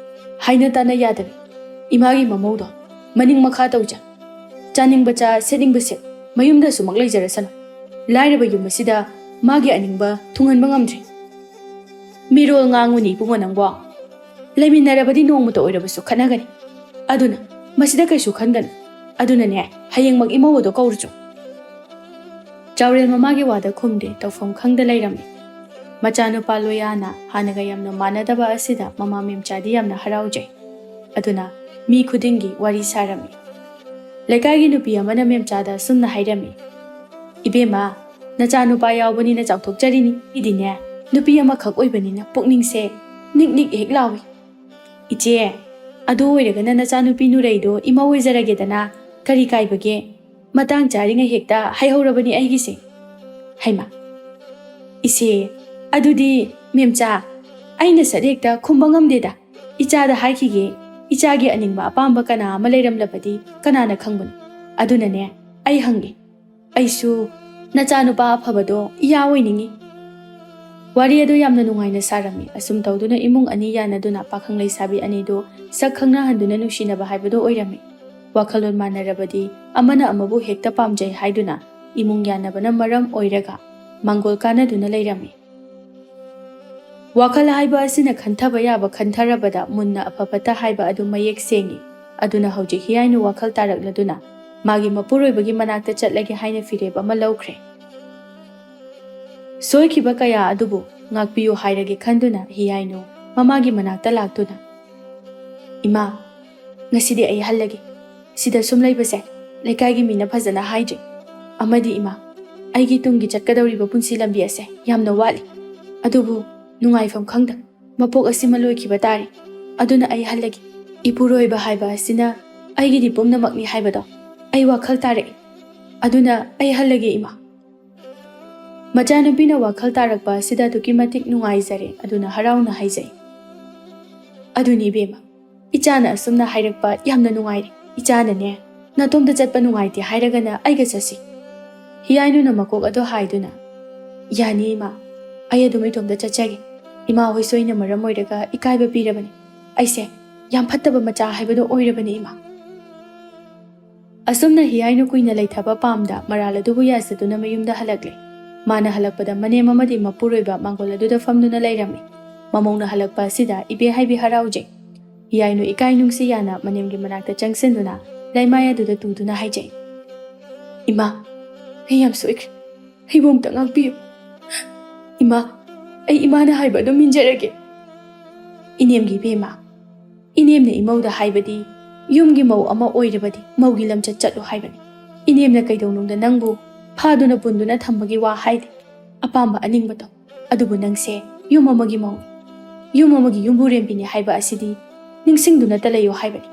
ꯍꯥꯏꯅ ꯇꯥꯅ ꯌꯥꯗꯕꯤ ꯏꯃꯥꯒꯤ ꯃꯃꯧꯗꯣ ꯃꯅꯤꯡ ꯃꯈꯥ ꯇꯧꯖ꯫ ꯆꯥꯅꯤꯡꯕ ꯆꯥ, ꯁꯦꯠꯅꯤꯡꯕ ꯁꯦꯠ, ꯃꯌꯨꯝꯗ ꯁꯨꯃꯛ ꯂꯩꯖꯔꯁꯅꯨ꯫ ꯂꯥꯏꯔꯕ ꯌꯨꯝ ꯑꯁꯤꯗ ꯃꯥꯒꯤ ꯑꯅꯤꯡꯕ ꯊꯨꯡꯍꯟꯕ ꯉꯝꯗ꯭ꯔꯦ꯫ ꯃꯤꯔꯣꯜ ꯉꯥꯡꯉꯨꯅꯤ ꯏꯕꯨꯡꯉꯣ ꯅꯪꯕꯣ꯫ ꯂꯩꯃꯤꯟꯅꯔꯕꯗꯤ ꯅꯣꯡꯃꯇ ꯑꯣꯏꯔꯕꯁꯨ ꯈꯠꯅꯒꯅꯤ꯫ ꯑꯗꯨꯅ ꯃꯁꯤꯗ ꯀꯩꯁꯨ ꯈꯟꯒꯅꯨ꯫ ꯑꯗꯨꯅꯅꯦ, ꯍꯌꯦꯡꯃꯛ ꯏꯃꯧ ꯑꯗꯣ ꯀꯧꯔꯨꯆꯣ꯫ ꯆꯥꯎꯔꯦꯜ ꯃꯃꯥꯒꯤ ꯋꯥꯗ ꯈꯨꯝꯗꯦ, ꯇꯧꯐꯝ ꯈꯪꯗ ꯂꯩꯔꯝꯃꯤ꯫ ꯃꯆꯥꯅꯨꯄꯥ ꯂꯣꯌꯥꯅ ꯍꯥꯟꯅꯒ ꯌꯥꯝꯅ ꯃꯥꯟꯅꯗꯕ ꯑꯁꯤꯗ ꯃꯃꯥ ꯃꯦꯝꯆꯥꯗꯤ ꯌꯥꯝꯅ ꯍꯔꯥꯎꯖꯩ꯫ ꯑꯗꯨꯅ ꯃꯤ ꯈꯨꯗꯤꯡꯒꯤ ꯋꯥꯔꯤ ꯁꯥꯔꯝꯃꯤ꯫ ꯂꯩꯀꯥꯏꯒꯤ ꯅꯨꯄꯤ ꯑꯃꯅ ꯃꯦꯝꯆꯥꯗ ꯑꯁꯨꯝꯅ ꯍꯥꯏꯔꯝꯃꯤ, "ꯏꯕꯦꯝꯃ, ꯅꯆꯥꯅꯨꯄꯥ ꯌꯥꯎꯕꯅꯤꯅ ꯆꯥꯎꯊꯣꯛꯆꯔꯤꯅꯤ꯫ ꯑꯩꯗꯤꯅꯦ, ꯅꯨꯄꯤ ꯑꯃꯈꯛ ꯑꯣꯏꯕꯅꯤꯅ ꯄꯨꯛꯅꯤꯡꯁꯦ ꯅꯤꯛ ꯅꯤꯛ ꯍꯦꯛ ꯂꯥꯎꯏ꯫ ꯏꯆꯦ, ꯑꯗꯨ ꯑꯣꯏꯔꯒꯅ ꯅꯆꯥꯅꯨꯄꯤ ꯅꯨꯔꯩꯗꯣ ꯏꯃꯧ ꯑꯣꯏꯖꯔꯒꯦꯗꯅ, ꯀꯔꯤ ꯀꯥꯏꯕꯒꯦ? ꯃꯇꯥꯡ ꯆꯥꯔꯤꯉꯩ ꯍꯦꯛꯇ ꯍꯥꯏꯍꯧꯔꯕꯅꯤ ꯑꯩꯒꯤꯁꯦ꯫" ꯍꯩꯃꯥ, ꯏꯆꯦ, ꯑꯗꯨꯗꯤ ꯃꯦꯝꯆꯥ, ꯑꯩꯅ ꯁꯠ ꯍꯦꯛꯇ ꯈꯨꯝꯕ ꯉꯝꯗꯦꯗ꯫ ꯏꯆꯥꯗ ꯍꯥꯏꯈꯤꯒꯦ, ꯏꯆꯥꯒꯤ ꯑꯅꯤꯡꯕ ꯑꯄꯥꯝꯕ ꯀꯅꯥ ꯑꯃ ꯂꯩꯔꯝꯂꯕꯗꯤ ꯀꯅꯥꯅ ꯈꯪꯕꯅꯣ? ꯑꯗꯨꯅꯅꯦ, ꯑꯩ ꯍꯪꯒꯦ꯫ ꯑꯩꯁꯨ ꯅꯆꯥꯅꯨꯄꯥ ꯑꯐꯕꯗꯣ ꯏꯌꯥ ꯑꯣꯏꯅꯤꯡꯉꯤ꯫ ꯋꯥꯔꯤ ꯑꯗꯨ ꯌꯥꯝꯅ ꯅꯨꯡꯉꯥꯏꯅ ꯁꯥꯔꯝꯃꯤ꯫ ꯑꯁꯨꯝ ꯇꯧꯗꯨꯅ ꯏꯃꯨꯡ ꯑꯅꯤ ꯌꯥꯅꯗꯨꯅ ꯄꯥꯈꯪ ꯂꯩꯁꯥꯕꯤ ꯑꯅꯤꯗꯨ ꯁꯛ ꯈꯪꯅꯍꯟꯗꯨꯅ ꯅꯨꯡꯁꯤꯅꯕ ꯍꯥꯏꯕꯗꯨ ꯑꯣꯏꯔꯝꯃꯤ꯫ ꯋꯥꯈꯜꯂꯣꯟ ꯃꯥꯟꯅꯔꯕꯗꯤ ꯑꯃꯅ ꯑꯃꯕꯨ ꯍꯦꯛꯇ ꯄꯥꯝꯖꯩ ꯍꯥꯏꯗꯨꯅ ꯏꯃꯨꯡ ꯌꯥꯅꯕꯅ ꯃꯔꯝ ꯑꯣꯏꯔꯒ ꯃꯥꯡꯒꯣꯜ ꯀꯥꯟꯅꯗꯨꯅ ꯂꯩꯔꯝꯃꯤ꯫ ꯋꯥꯈꯜ ꯍꯥꯏꯕ ꯑꯁꯤꯅ ꯈꯟꯊꯕ ꯌꯥꯕ ꯈꯟꯊꯔꯕꯗ ꯃꯨꯟꯅ ꯑꯐ ꯐꯠꯇ ꯍꯥꯏꯕ ꯑꯗꯨ ꯃꯌꯦꯛ ꯁꯦꯡꯏ꯫ ꯑꯗꯨꯅ ꯍꯧꯖꯤꯛ ꯍꯤꯌꯥꯏꯅꯨ ꯋꯥꯈꯜ ꯇꯥꯔꯛꯂꯗꯨꯅ ꯃꯥꯒꯤ ꯃꯄꯨꯔꯣꯏꯕꯒꯤ ꯃꯅꯥꯛꯇ ꯆꯠꯂꯒꯦ ꯍꯥꯏꯅ ꯐꯤꯔꯦꯞ ꯑꯃ ꯂꯧꯈ꯭ꯔꯦ꯫ ꯁꯣꯏꯈꯤꯕ ꯀꯌꯥ ꯑꯗꯨꯕꯨ ꯉꯥꯛꯄꯤꯌꯨ ꯍꯥꯏꯔꯒꯦ ꯈꯟꯗꯨꯅ ꯍꯤꯌꯥꯏꯅꯨ ꯃꯃꯥꯒꯤ ꯃꯅꯥꯛꯇ ꯂꯥꯛꯇꯨꯅ, "ꯏꯃꯥ, ꯉꯁꯤꯗꯤ ꯑꯩ ꯍꯜꯂꯒꯦ꯫ ꯁꯤꯗ ꯁꯨꯝ ꯂꯩꯕꯁꯦ ꯂꯩꯀꯥꯏꯒꯤ ꯃꯤꯅ ꯐꯖꯅ ꯍꯥꯏꯗ꯭ꯔꯦ꯫ ꯑꯃꯗꯤ ꯏꯃꯥ, ꯑꯩꯒꯤ ꯇꯨꯡꯒꯤ ꯆꯠꯀꯗꯧꯔꯤꯕ ꯄꯨꯟꯁꯤ ꯂꯝꯕꯤ ꯑꯁꯦ ꯌꯥꯝꯅ ꯋꯥꯠꯂꯤ꯫ ꯑꯗꯨꯕꯨ ꯅꯨꯡꯉꯥꯏꯐꯝ ꯈꯪꯗ ꯃꯄꯣꯛ ꯑꯁꯤꯃ ꯂꯣꯏꯈꯤꯕ ꯇꯥꯔꯦ꯫ ꯑꯗꯨꯅ ꯑꯩ ꯍꯜꯂꯒꯦ꯫ ꯏꯄꯨꯔꯣꯏꯕ ꯍꯥꯏꯕ ꯑꯁꯤꯅ ꯑꯩꯒꯤꯗꯤ ꯄꯨꯝꯅꯃꯛꯅꯤ ꯍꯥꯏꯕꯗꯣ ꯑꯩ ꯋꯥꯈꯜ ꯇꯥꯔꯛꯏ꯫ ꯑꯗꯨꯅ ꯑꯩ ꯍꯜꯂꯒꯦ, ꯏꯃꯥ꯫" ꯃꯆꯥꯅꯨꯄꯤꯅ ꯋꯥꯈꯜ ꯇꯥꯔꯛꯄ ꯑꯁꯤꯗ ꯑꯗꯨꯛꯀꯤ ꯃꯇꯤꯛ ꯅꯨꯡꯉꯥꯏꯖꯔꯦ꯫ ꯑꯗꯨꯅ ꯍꯔꯥꯎꯅ ꯍꯥꯏꯖꯩ, "ꯑꯗꯨꯅꯤ ꯏꯕꯦꯝꯃ, ꯏꯆꯥꯅ ꯑꯁꯨꯝꯅ ꯍꯥꯏꯔꯛꯄ ꯌꯥꯝꯅ ꯅꯨꯡꯉꯥꯏꯔꯦ꯫ ꯏꯆꯥꯅꯅꯦ, ꯅꯇꯣꯝꯇ ꯆꯠꯄ ꯅꯨꯡꯉꯥꯏꯇꯦ ꯍꯥꯏꯔꯒꯅ ꯑꯩꯒ ꯆꯠꯁꯤ꯫" ꯍꯤꯌꯥꯏꯅꯨꯅ ꯃꯀꯣꯛ ꯑꯗꯨ ꯍꯥꯏꯗꯨꯅ, "ꯌꯥꯅꯤ ꯏꯃꯥ, ꯑꯩ ꯑꯗꯨꯝ ꯏꯇꯣꯝꯇ ꯆꯠꯆꯒꯦ꯫ ꯏꯃꯥ ꯍꯣꯏꯁꯨ ꯑꯩꯅ ꯃꯔꯝ ꯑꯣꯏꯔꯒ ꯏꯀꯥꯏꯕ ꯄꯤꯔꯕꯅꯤ꯫ ꯑꯩꯁꯦ ꯌꯥꯝ ꯐꯠꯇꯕ ꯃꯆꯥ ꯍꯥꯏꯕꯗꯣ ꯑꯣꯏꯔꯕꯅꯤ ꯏꯃꯥ꯫" ꯑꯁꯨꯝꯅ ꯍꯤꯌꯥꯏꯅꯨ ꯀꯨꯏꯅ ꯂꯩꯊꯕ ꯄꯥꯝꯗ ꯃꯔꯥꯜ ꯑꯗꯨꯕꯨ ꯌꯥꯖꯗꯨꯅ ꯃꯌꯨꯝꯗ ꯍꯜꯂꯛꯂꯦ꯫ ꯃꯥꯅ ꯍꯜꯂꯛꯄꯗ ꯃꯅꯦꯝ ꯑꯃꯗꯤ ꯃꯄꯨꯔꯣꯏꯕ ꯃꯥꯡꯒꯣꯜ ꯑꯗꯨꯗ ꯐꯝꯗꯨꯅ ꯂꯩꯔꯝꯃꯤ꯫ ꯃꯃꯧꯅ ꯍꯜꯂꯛꯄ ꯑꯁꯤꯗ ꯏꯕꯦ ꯍꯥꯏꯕꯤ ꯍꯔꯥꯎꯖꯩ꯫ ꯍꯤꯌꯥꯏꯅꯨ ꯏꯀꯥꯏ ꯅꯨꯡꯁꯤ ꯌꯥꯅ ꯃꯅꯦꯝꯒꯤ ꯃꯅꯥꯛꯇ ꯆꯪꯁꯤꯟꯗꯨꯅ ꯂꯩꯃꯥꯏ ꯑꯗꯨꯗ ꯇꯨꯗꯨꯅ ꯍꯥꯏꯖꯩ, "ꯏꯃꯥ, ꯑꯩ ꯌꯥꯝ ꯁꯣꯏꯈ꯭ꯔꯦ꯫ ꯑꯩꯕꯨ ꯑꯝꯇ ꯉꯥꯛꯄꯤꯌꯨ꯫ ꯏꯃꯥ, ꯑꯩ ꯏꯃꯥꯅ ꯍꯥꯏꯕ ꯑꯗꯨꯝ ꯏꯟꯖꯔꯒꯦ꯫" "ꯏꯅꯦꯝꯒꯤ ꯏꯕꯦꯝꯃ, ꯏꯅꯦꯝꯅ ꯏꯃꯧꯗ ꯍꯥꯏꯕꯗꯤ ꯌꯨꯝꯒꯤ ꯃꯧ ꯑꯃ ꯑꯣꯏꯔꯕꯗꯤ ꯃꯧꯒꯤ ꯂꯝꯆꯠ ꯆꯠꯂꯨ ꯍꯥꯏꯕꯅꯤ꯫ ꯏꯅꯦꯝꯅ ꯀꯩꯗꯧꯅꯨꯡꯗ ꯅꯪꯕꯨ ꯐꯥꯗꯨꯅ ꯄꯨꯟꯗꯨꯅ ꯊꯝꯕꯒꯤ ꯋꯥ ꯍꯥꯏꯗꯦ꯫ ꯑꯄꯥꯝꯕ ꯑꯅꯤꯡꯕ ꯇꯧ꯫ ꯑꯗꯨꯕꯨ ꯅꯪꯁꯦ ꯌꯨꯝ ꯑꯃꯒꯤ ꯃꯧꯅꯤ꯫ ꯌꯨꯝ ꯑꯃꯒꯤ ꯌꯨꯝꯕꯨꯔꯦꯝꯕꯤꯅꯤ ꯍꯥꯏꯕ ꯑꯁꯤꯗꯤ ꯅꯤꯡꯁꯤꯡꯗꯨꯅꯇ ꯂꯩꯌꯨ ꯍꯥꯏꯕꯅꯤ꯫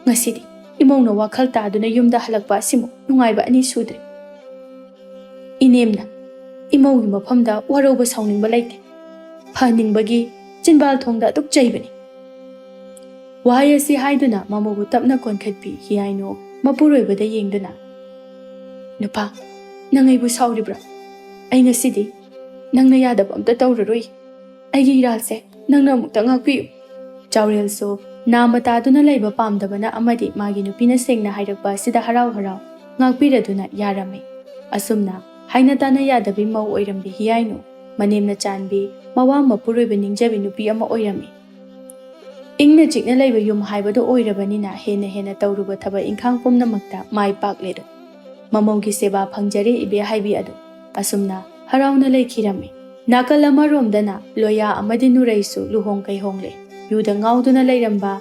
ꯉꯁꯤꯗꯤ ꯏꯃꯧꯅ ꯋꯥꯈꯜ ꯇꯥꯗꯨꯅ ꯌꯨꯝꯗ ꯍꯜꯂꯛꯄ ꯑꯁꯤꯃꯨꯛ ꯅꯨꯡꯉꯥꯏꯕ ꯑꯅꯤ ꯁꯨꯗ꯭ꯔꯤ꯫ ꯏꯅꯦꯝꯅ ꯏꯃꯧꯒꯤ ꯃꯐꯝꯗ ꯋꯥꯔꯧꯕ ꯁꯥꯎꯅꯤꯡꯕ ꯂꯩꯇꯦ꯫ ꯐꯍꯟꯅꯤꯡꯕꯒꯤ ꯆꯤꯟꯕꯥꯜ ꯊꯣꯡꯗ ꯑꯗꯨꯛ ꯆꯩꯕꯅꯤ꯫" ꯋꯥꯍꯩ ꯑꯁꯤ ꯍꯥꯏꯗꯨꯅ ꯃꯃꯧꯕꯨ ꯇꯞꯅ ꯀꯣꯟꯈꯠꯄꯤ ꯍꯤꯌꯥꯏꯅꯨ ꯃꯄꯨꯔꯣꯏꯕꯗ ꯌꯦꯡꯗꯨꯅ, "ꯅꯨꯄꯥ, ꯅꯪ ꯑꯩꯕꯨ ꯁꯥꯎꯔꯤꯕ꯭ꯔꯥ? ꯑꯩ ꯉꯁꯤꯗꯤ ꯅꯪꯅ ꯌꯥꯗꯕ ꯑꯝꯇ ꯇꯧꯔꯔꯣꯏ꯫ ꯑꯩꯒꯤ ꯏꯔꯥꯜꯁꯦ ꯅꯪꯅ ꯑꯃꯨꯛꯇ ꯉꯥꯛꯄꯤꯌꯨ꯫" ꯆꯥꯎꯔꯦꯜꯁꯨ ꯅꯥꯃ ꯇꯥꯗꯨꯅ ꯂꯩꯕ ꯄꯥꯝꯗꯕꯅ ꯑꯃꯗꯤ ꯃꯥꯒꯤ ꯅꯨꯄꯤꯅ ꯁꯦꯡꯅ ꯍꯥꯏꯔꯛꯄ ꯑꯁꯤꯗ ꯍꯔꯥꯎ ꯍꯔꯥꯎ ꯉꯥꯛꯄꯤꯔꯗꯨꯅ ꯌꯥꯔꯝꯃꯤ꯫ ꯑꯁꯨꯝꯅ ꯍꯥꯏꯅ ꯇꯥꯅ ꯌꯥꯗꯕꯤ ꯃꯧ ꯑꯣꯏꯔꯝꯕꯤ ꯍꯤꯌꯥꯏꯅꯨ, ꯃꯅꯦꯝꯅ ꯆꯥꯟꯕꯤ, ꯃꯋꯥ ꯃꯄꯨꯔꯣꯏꯕ ꯅꯤꯡꯖꯕꯤ ꯅꯨꯄꯤ ꯑꯃ ꯑꯣꯏꯔꯝꯃꯤ꯫ ꯏꯪꯅ ꯆꯤꯛꯅ ꯂꯩꯕ ꯌꯨꯝ ꯍꯥꯏꯕꯗꯨ ꯑꯣꯏꯔꯕꯅꯤꯅ ꯍꯦꯟꯅ ꯍꯦꯟꯅ ꯇꯧꯔꯨꯕ ꯊꯕꯛ ꯏꯪꯈꯥꯡ ꯄꯨꯝꯅꯃꯛꯇ ꯃꯥꯏ ꯄꯥꯛꯂꯦꯗꯣ꯫ ꯃꯃꯧꯒꯤ ꯁꯦꯕꯥ ꯐꯪꯖꯔꯦ ꯏꯕꯦ ꯍꯥꯏꯕꯤ ꯑꯗꯨ꯫ ꯑꯁꯨꯝꯅ ꯍꯔꯥꯎꯅ ꯂꯩꯈꯤꯔꯝꯃꯤ꯫ ꯅꯥꯀꯜ ꯑꯃꯔꯣꯝꯗꯅ ꯂꯣꯌꯥ ꯑꯃꯗꯤ ꯅꯨꯔꯩꯁꯨ ꯂꯨꯍꯣꯡ ꯀꯩꯍꯣꯡꯂꯦ꯫ ꯌꯨꯗ ꯉꯥꯎꯗꯨꯅ ꯂꯩꯔꯝꯕ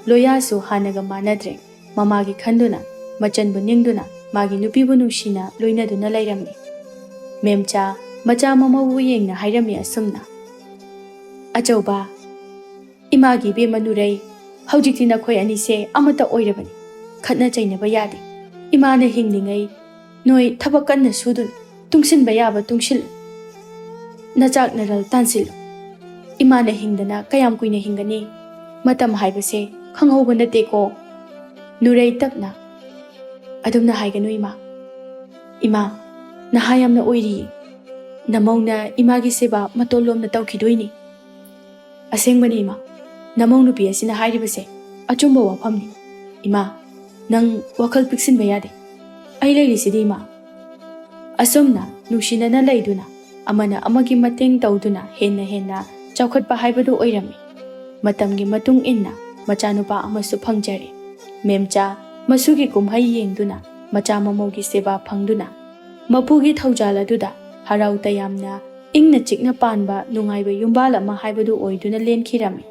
ꯂꯣꯌꯥꯁꯨ ꯍꯥꯟꯅꯒ ꯃꯥꯟꯅꯗ꯭ꯔꯦ꯫ ꯃꯃꯥꯒꯤ ꯈꯟꯗꯨꯅ, ꯃꯆꯟꯕꯨ ꯅꯤꯡꯗꯨꯅ, ꯃꯥꯒꯤ ꯅꯨꯄꯤꯕꯨ ꯅꯨꯡꯁꯤꯅ ꯂꯣꯏꯅꯗꯨꯅ ꯂꯩꯔꯝꯃꯤ꯫ ꯃꯦꯝꯆꯥ ꯃꯆꯥ ꯃꯃꯧꯕꯨ ꯌꯦꯡꯅ ꯍꯥꯏꯔꯝꯃꯤ ꯑꯁꯨꯝꯅ, "ꯑꯆꯧꯕ, ꯏꯃꯥꯒꯤ ꯏꯕꯦꯝꯃ ꯅꯨꯔꯩ, ꯍꯧꯖꯤꯛꯇꯤ ꯅꯈꯣꯏ ꯑꯅꯤꯁꯦ ꯑꯃꯠꯇ ꯑꯣꯏꯔꯕꯅꯤ꯫ ꯈꯠꯅ ꯆꯩꯅꯕ ꯌꯥꯗꯦ꯫ ꯏꯃꯥꯅ ꯍꯤꯡꯂꯤꯉꯩ ꯅꯣꯏ ꯊꯕꯛ ꯀꯟꯅ ꯁꯨꯗꯨꯅ ꯇꯨꯡꯁꯤꯟꯕ ꯌꯥꯕ ꯇꯨꯡꯁꯤꯜꯂꯨ꯫ ꯅꯆꯥꯛ ꯅꯔꯜ ꯇꯥꯟꯁꯤꯜꯂꯨ꯫ ꯏꯃꯥꯅ ꯍꯤꯡꯗꯅ ꯀꯌꯥꯝ ꯀꯨꯏꯅ ꯍꯤꯡꯒꯅꯤ? ꯃꯇꯝ ꯍꯥꯏꯕꯁꯦ ꯈꯪꯍꯧꯕ ꯅꯠꯇꯦꯀꯣ꯫ ꯅꯨꯔꯩ ꯇꯞꯅ, "ꯑꯗꯨꯝꯅ ꯍꯥꯏꯒꯅꯨ ꯏꯃꯥ꯫ ꯏꯃꯥ, ꯅꯍꯥ ꯌꯥꯝꯅ ꯑꯣꯏꯔꯤꯌꯦ꯫ ꯅꯃꯧꯅ ꯏꯃꯥꯒꯤ ꯁꯦꯕꯥ ꯃꯇꯣꯜ ꯂꯣꯝꯅ ꯇꯧꯈꯤꯗꯣꯏꯅꯤ꯫" "ꯑꯁꯦꯡꯕꯅꯤ ꯏꯃꯥ, ꯅꯃꯧ ꯅꯨꯄꯤ ꯑꯁꯤꯅ ꯍꯥꯏꯔꯤꯕꯁꯦ ꯑꯆꯨꯝꯕ ꯋꯥꯐꯝꯅꯤ꯫ ꯏꯃꯥ, ꯅꯪ ꯋꯥꯈꯜ ꯄꯤꯛꯁꯤꯟꯕ ꯌꯥꯗꯦ꯫ ꯑꯩ ꯂꯩꯔꯤꯁꯤꯗꯤ ꯏꯃꯥ꯫" ꯑꯁꯨꯝꯅ ꯅꯨꯡꯁꯤꯅꯅ ꯂꯩꯗꯨꯅ, ꯑꯃꯅ ꯑꯃꯒꯤ ꯃꯇꯦꯡ ꯇꯧꯗꯨꯅ ꯍꯦꯟꯅ ꯍꯦꯟꯅ ꯆꯥꯎꯈꯠꯄ ꯍꯥꯏꯕꯗꯨ ꯑꯣꯏꯔꯝꯃꯤ꯫ ꯃꯇꯝꯒꯤ ꯃꯇꯨꯡ ꯏꯟꯅ ꯃꯆꯥꯅꯨꯄꯥ ꯑꯃꯁꯨ ꯐꯪꯖꯔꯦ꯫ ꯃꯦꯝꯆꯥ ꯃꯁꯨꯒꯤ ꯀꯨꯝꯍꯩ ꯌꯦꯡꯗꯨꯅ, ꯃꯆꯥ ꯃꯃꯧꯒꯤ ꯁꯦꯕꯥ ꯐꯪꯗꯨꯅ, ꯃꯄꯨꯒꯤ ꯊꯧꯖꯥꯜ ꯑꯗꯨꯗ ꯍꯔꯥꯎ ꯇꯌꯥꯝꯅ ꯏꯪꯅ ꯆꯤꯛꯅ ꯄꯥꯟꯕ ꯅꯨꯡꯉꯥꯏꯕ ꯌꯨꯝꯕꯥꯜ ꯑꯃ ꯍꯥꯏꯕꯗꯨ ꯑꯣꯏꯗꯨꯅ ꯂꯦꯟꯈꯤꯔꯝꯃꯤ꯫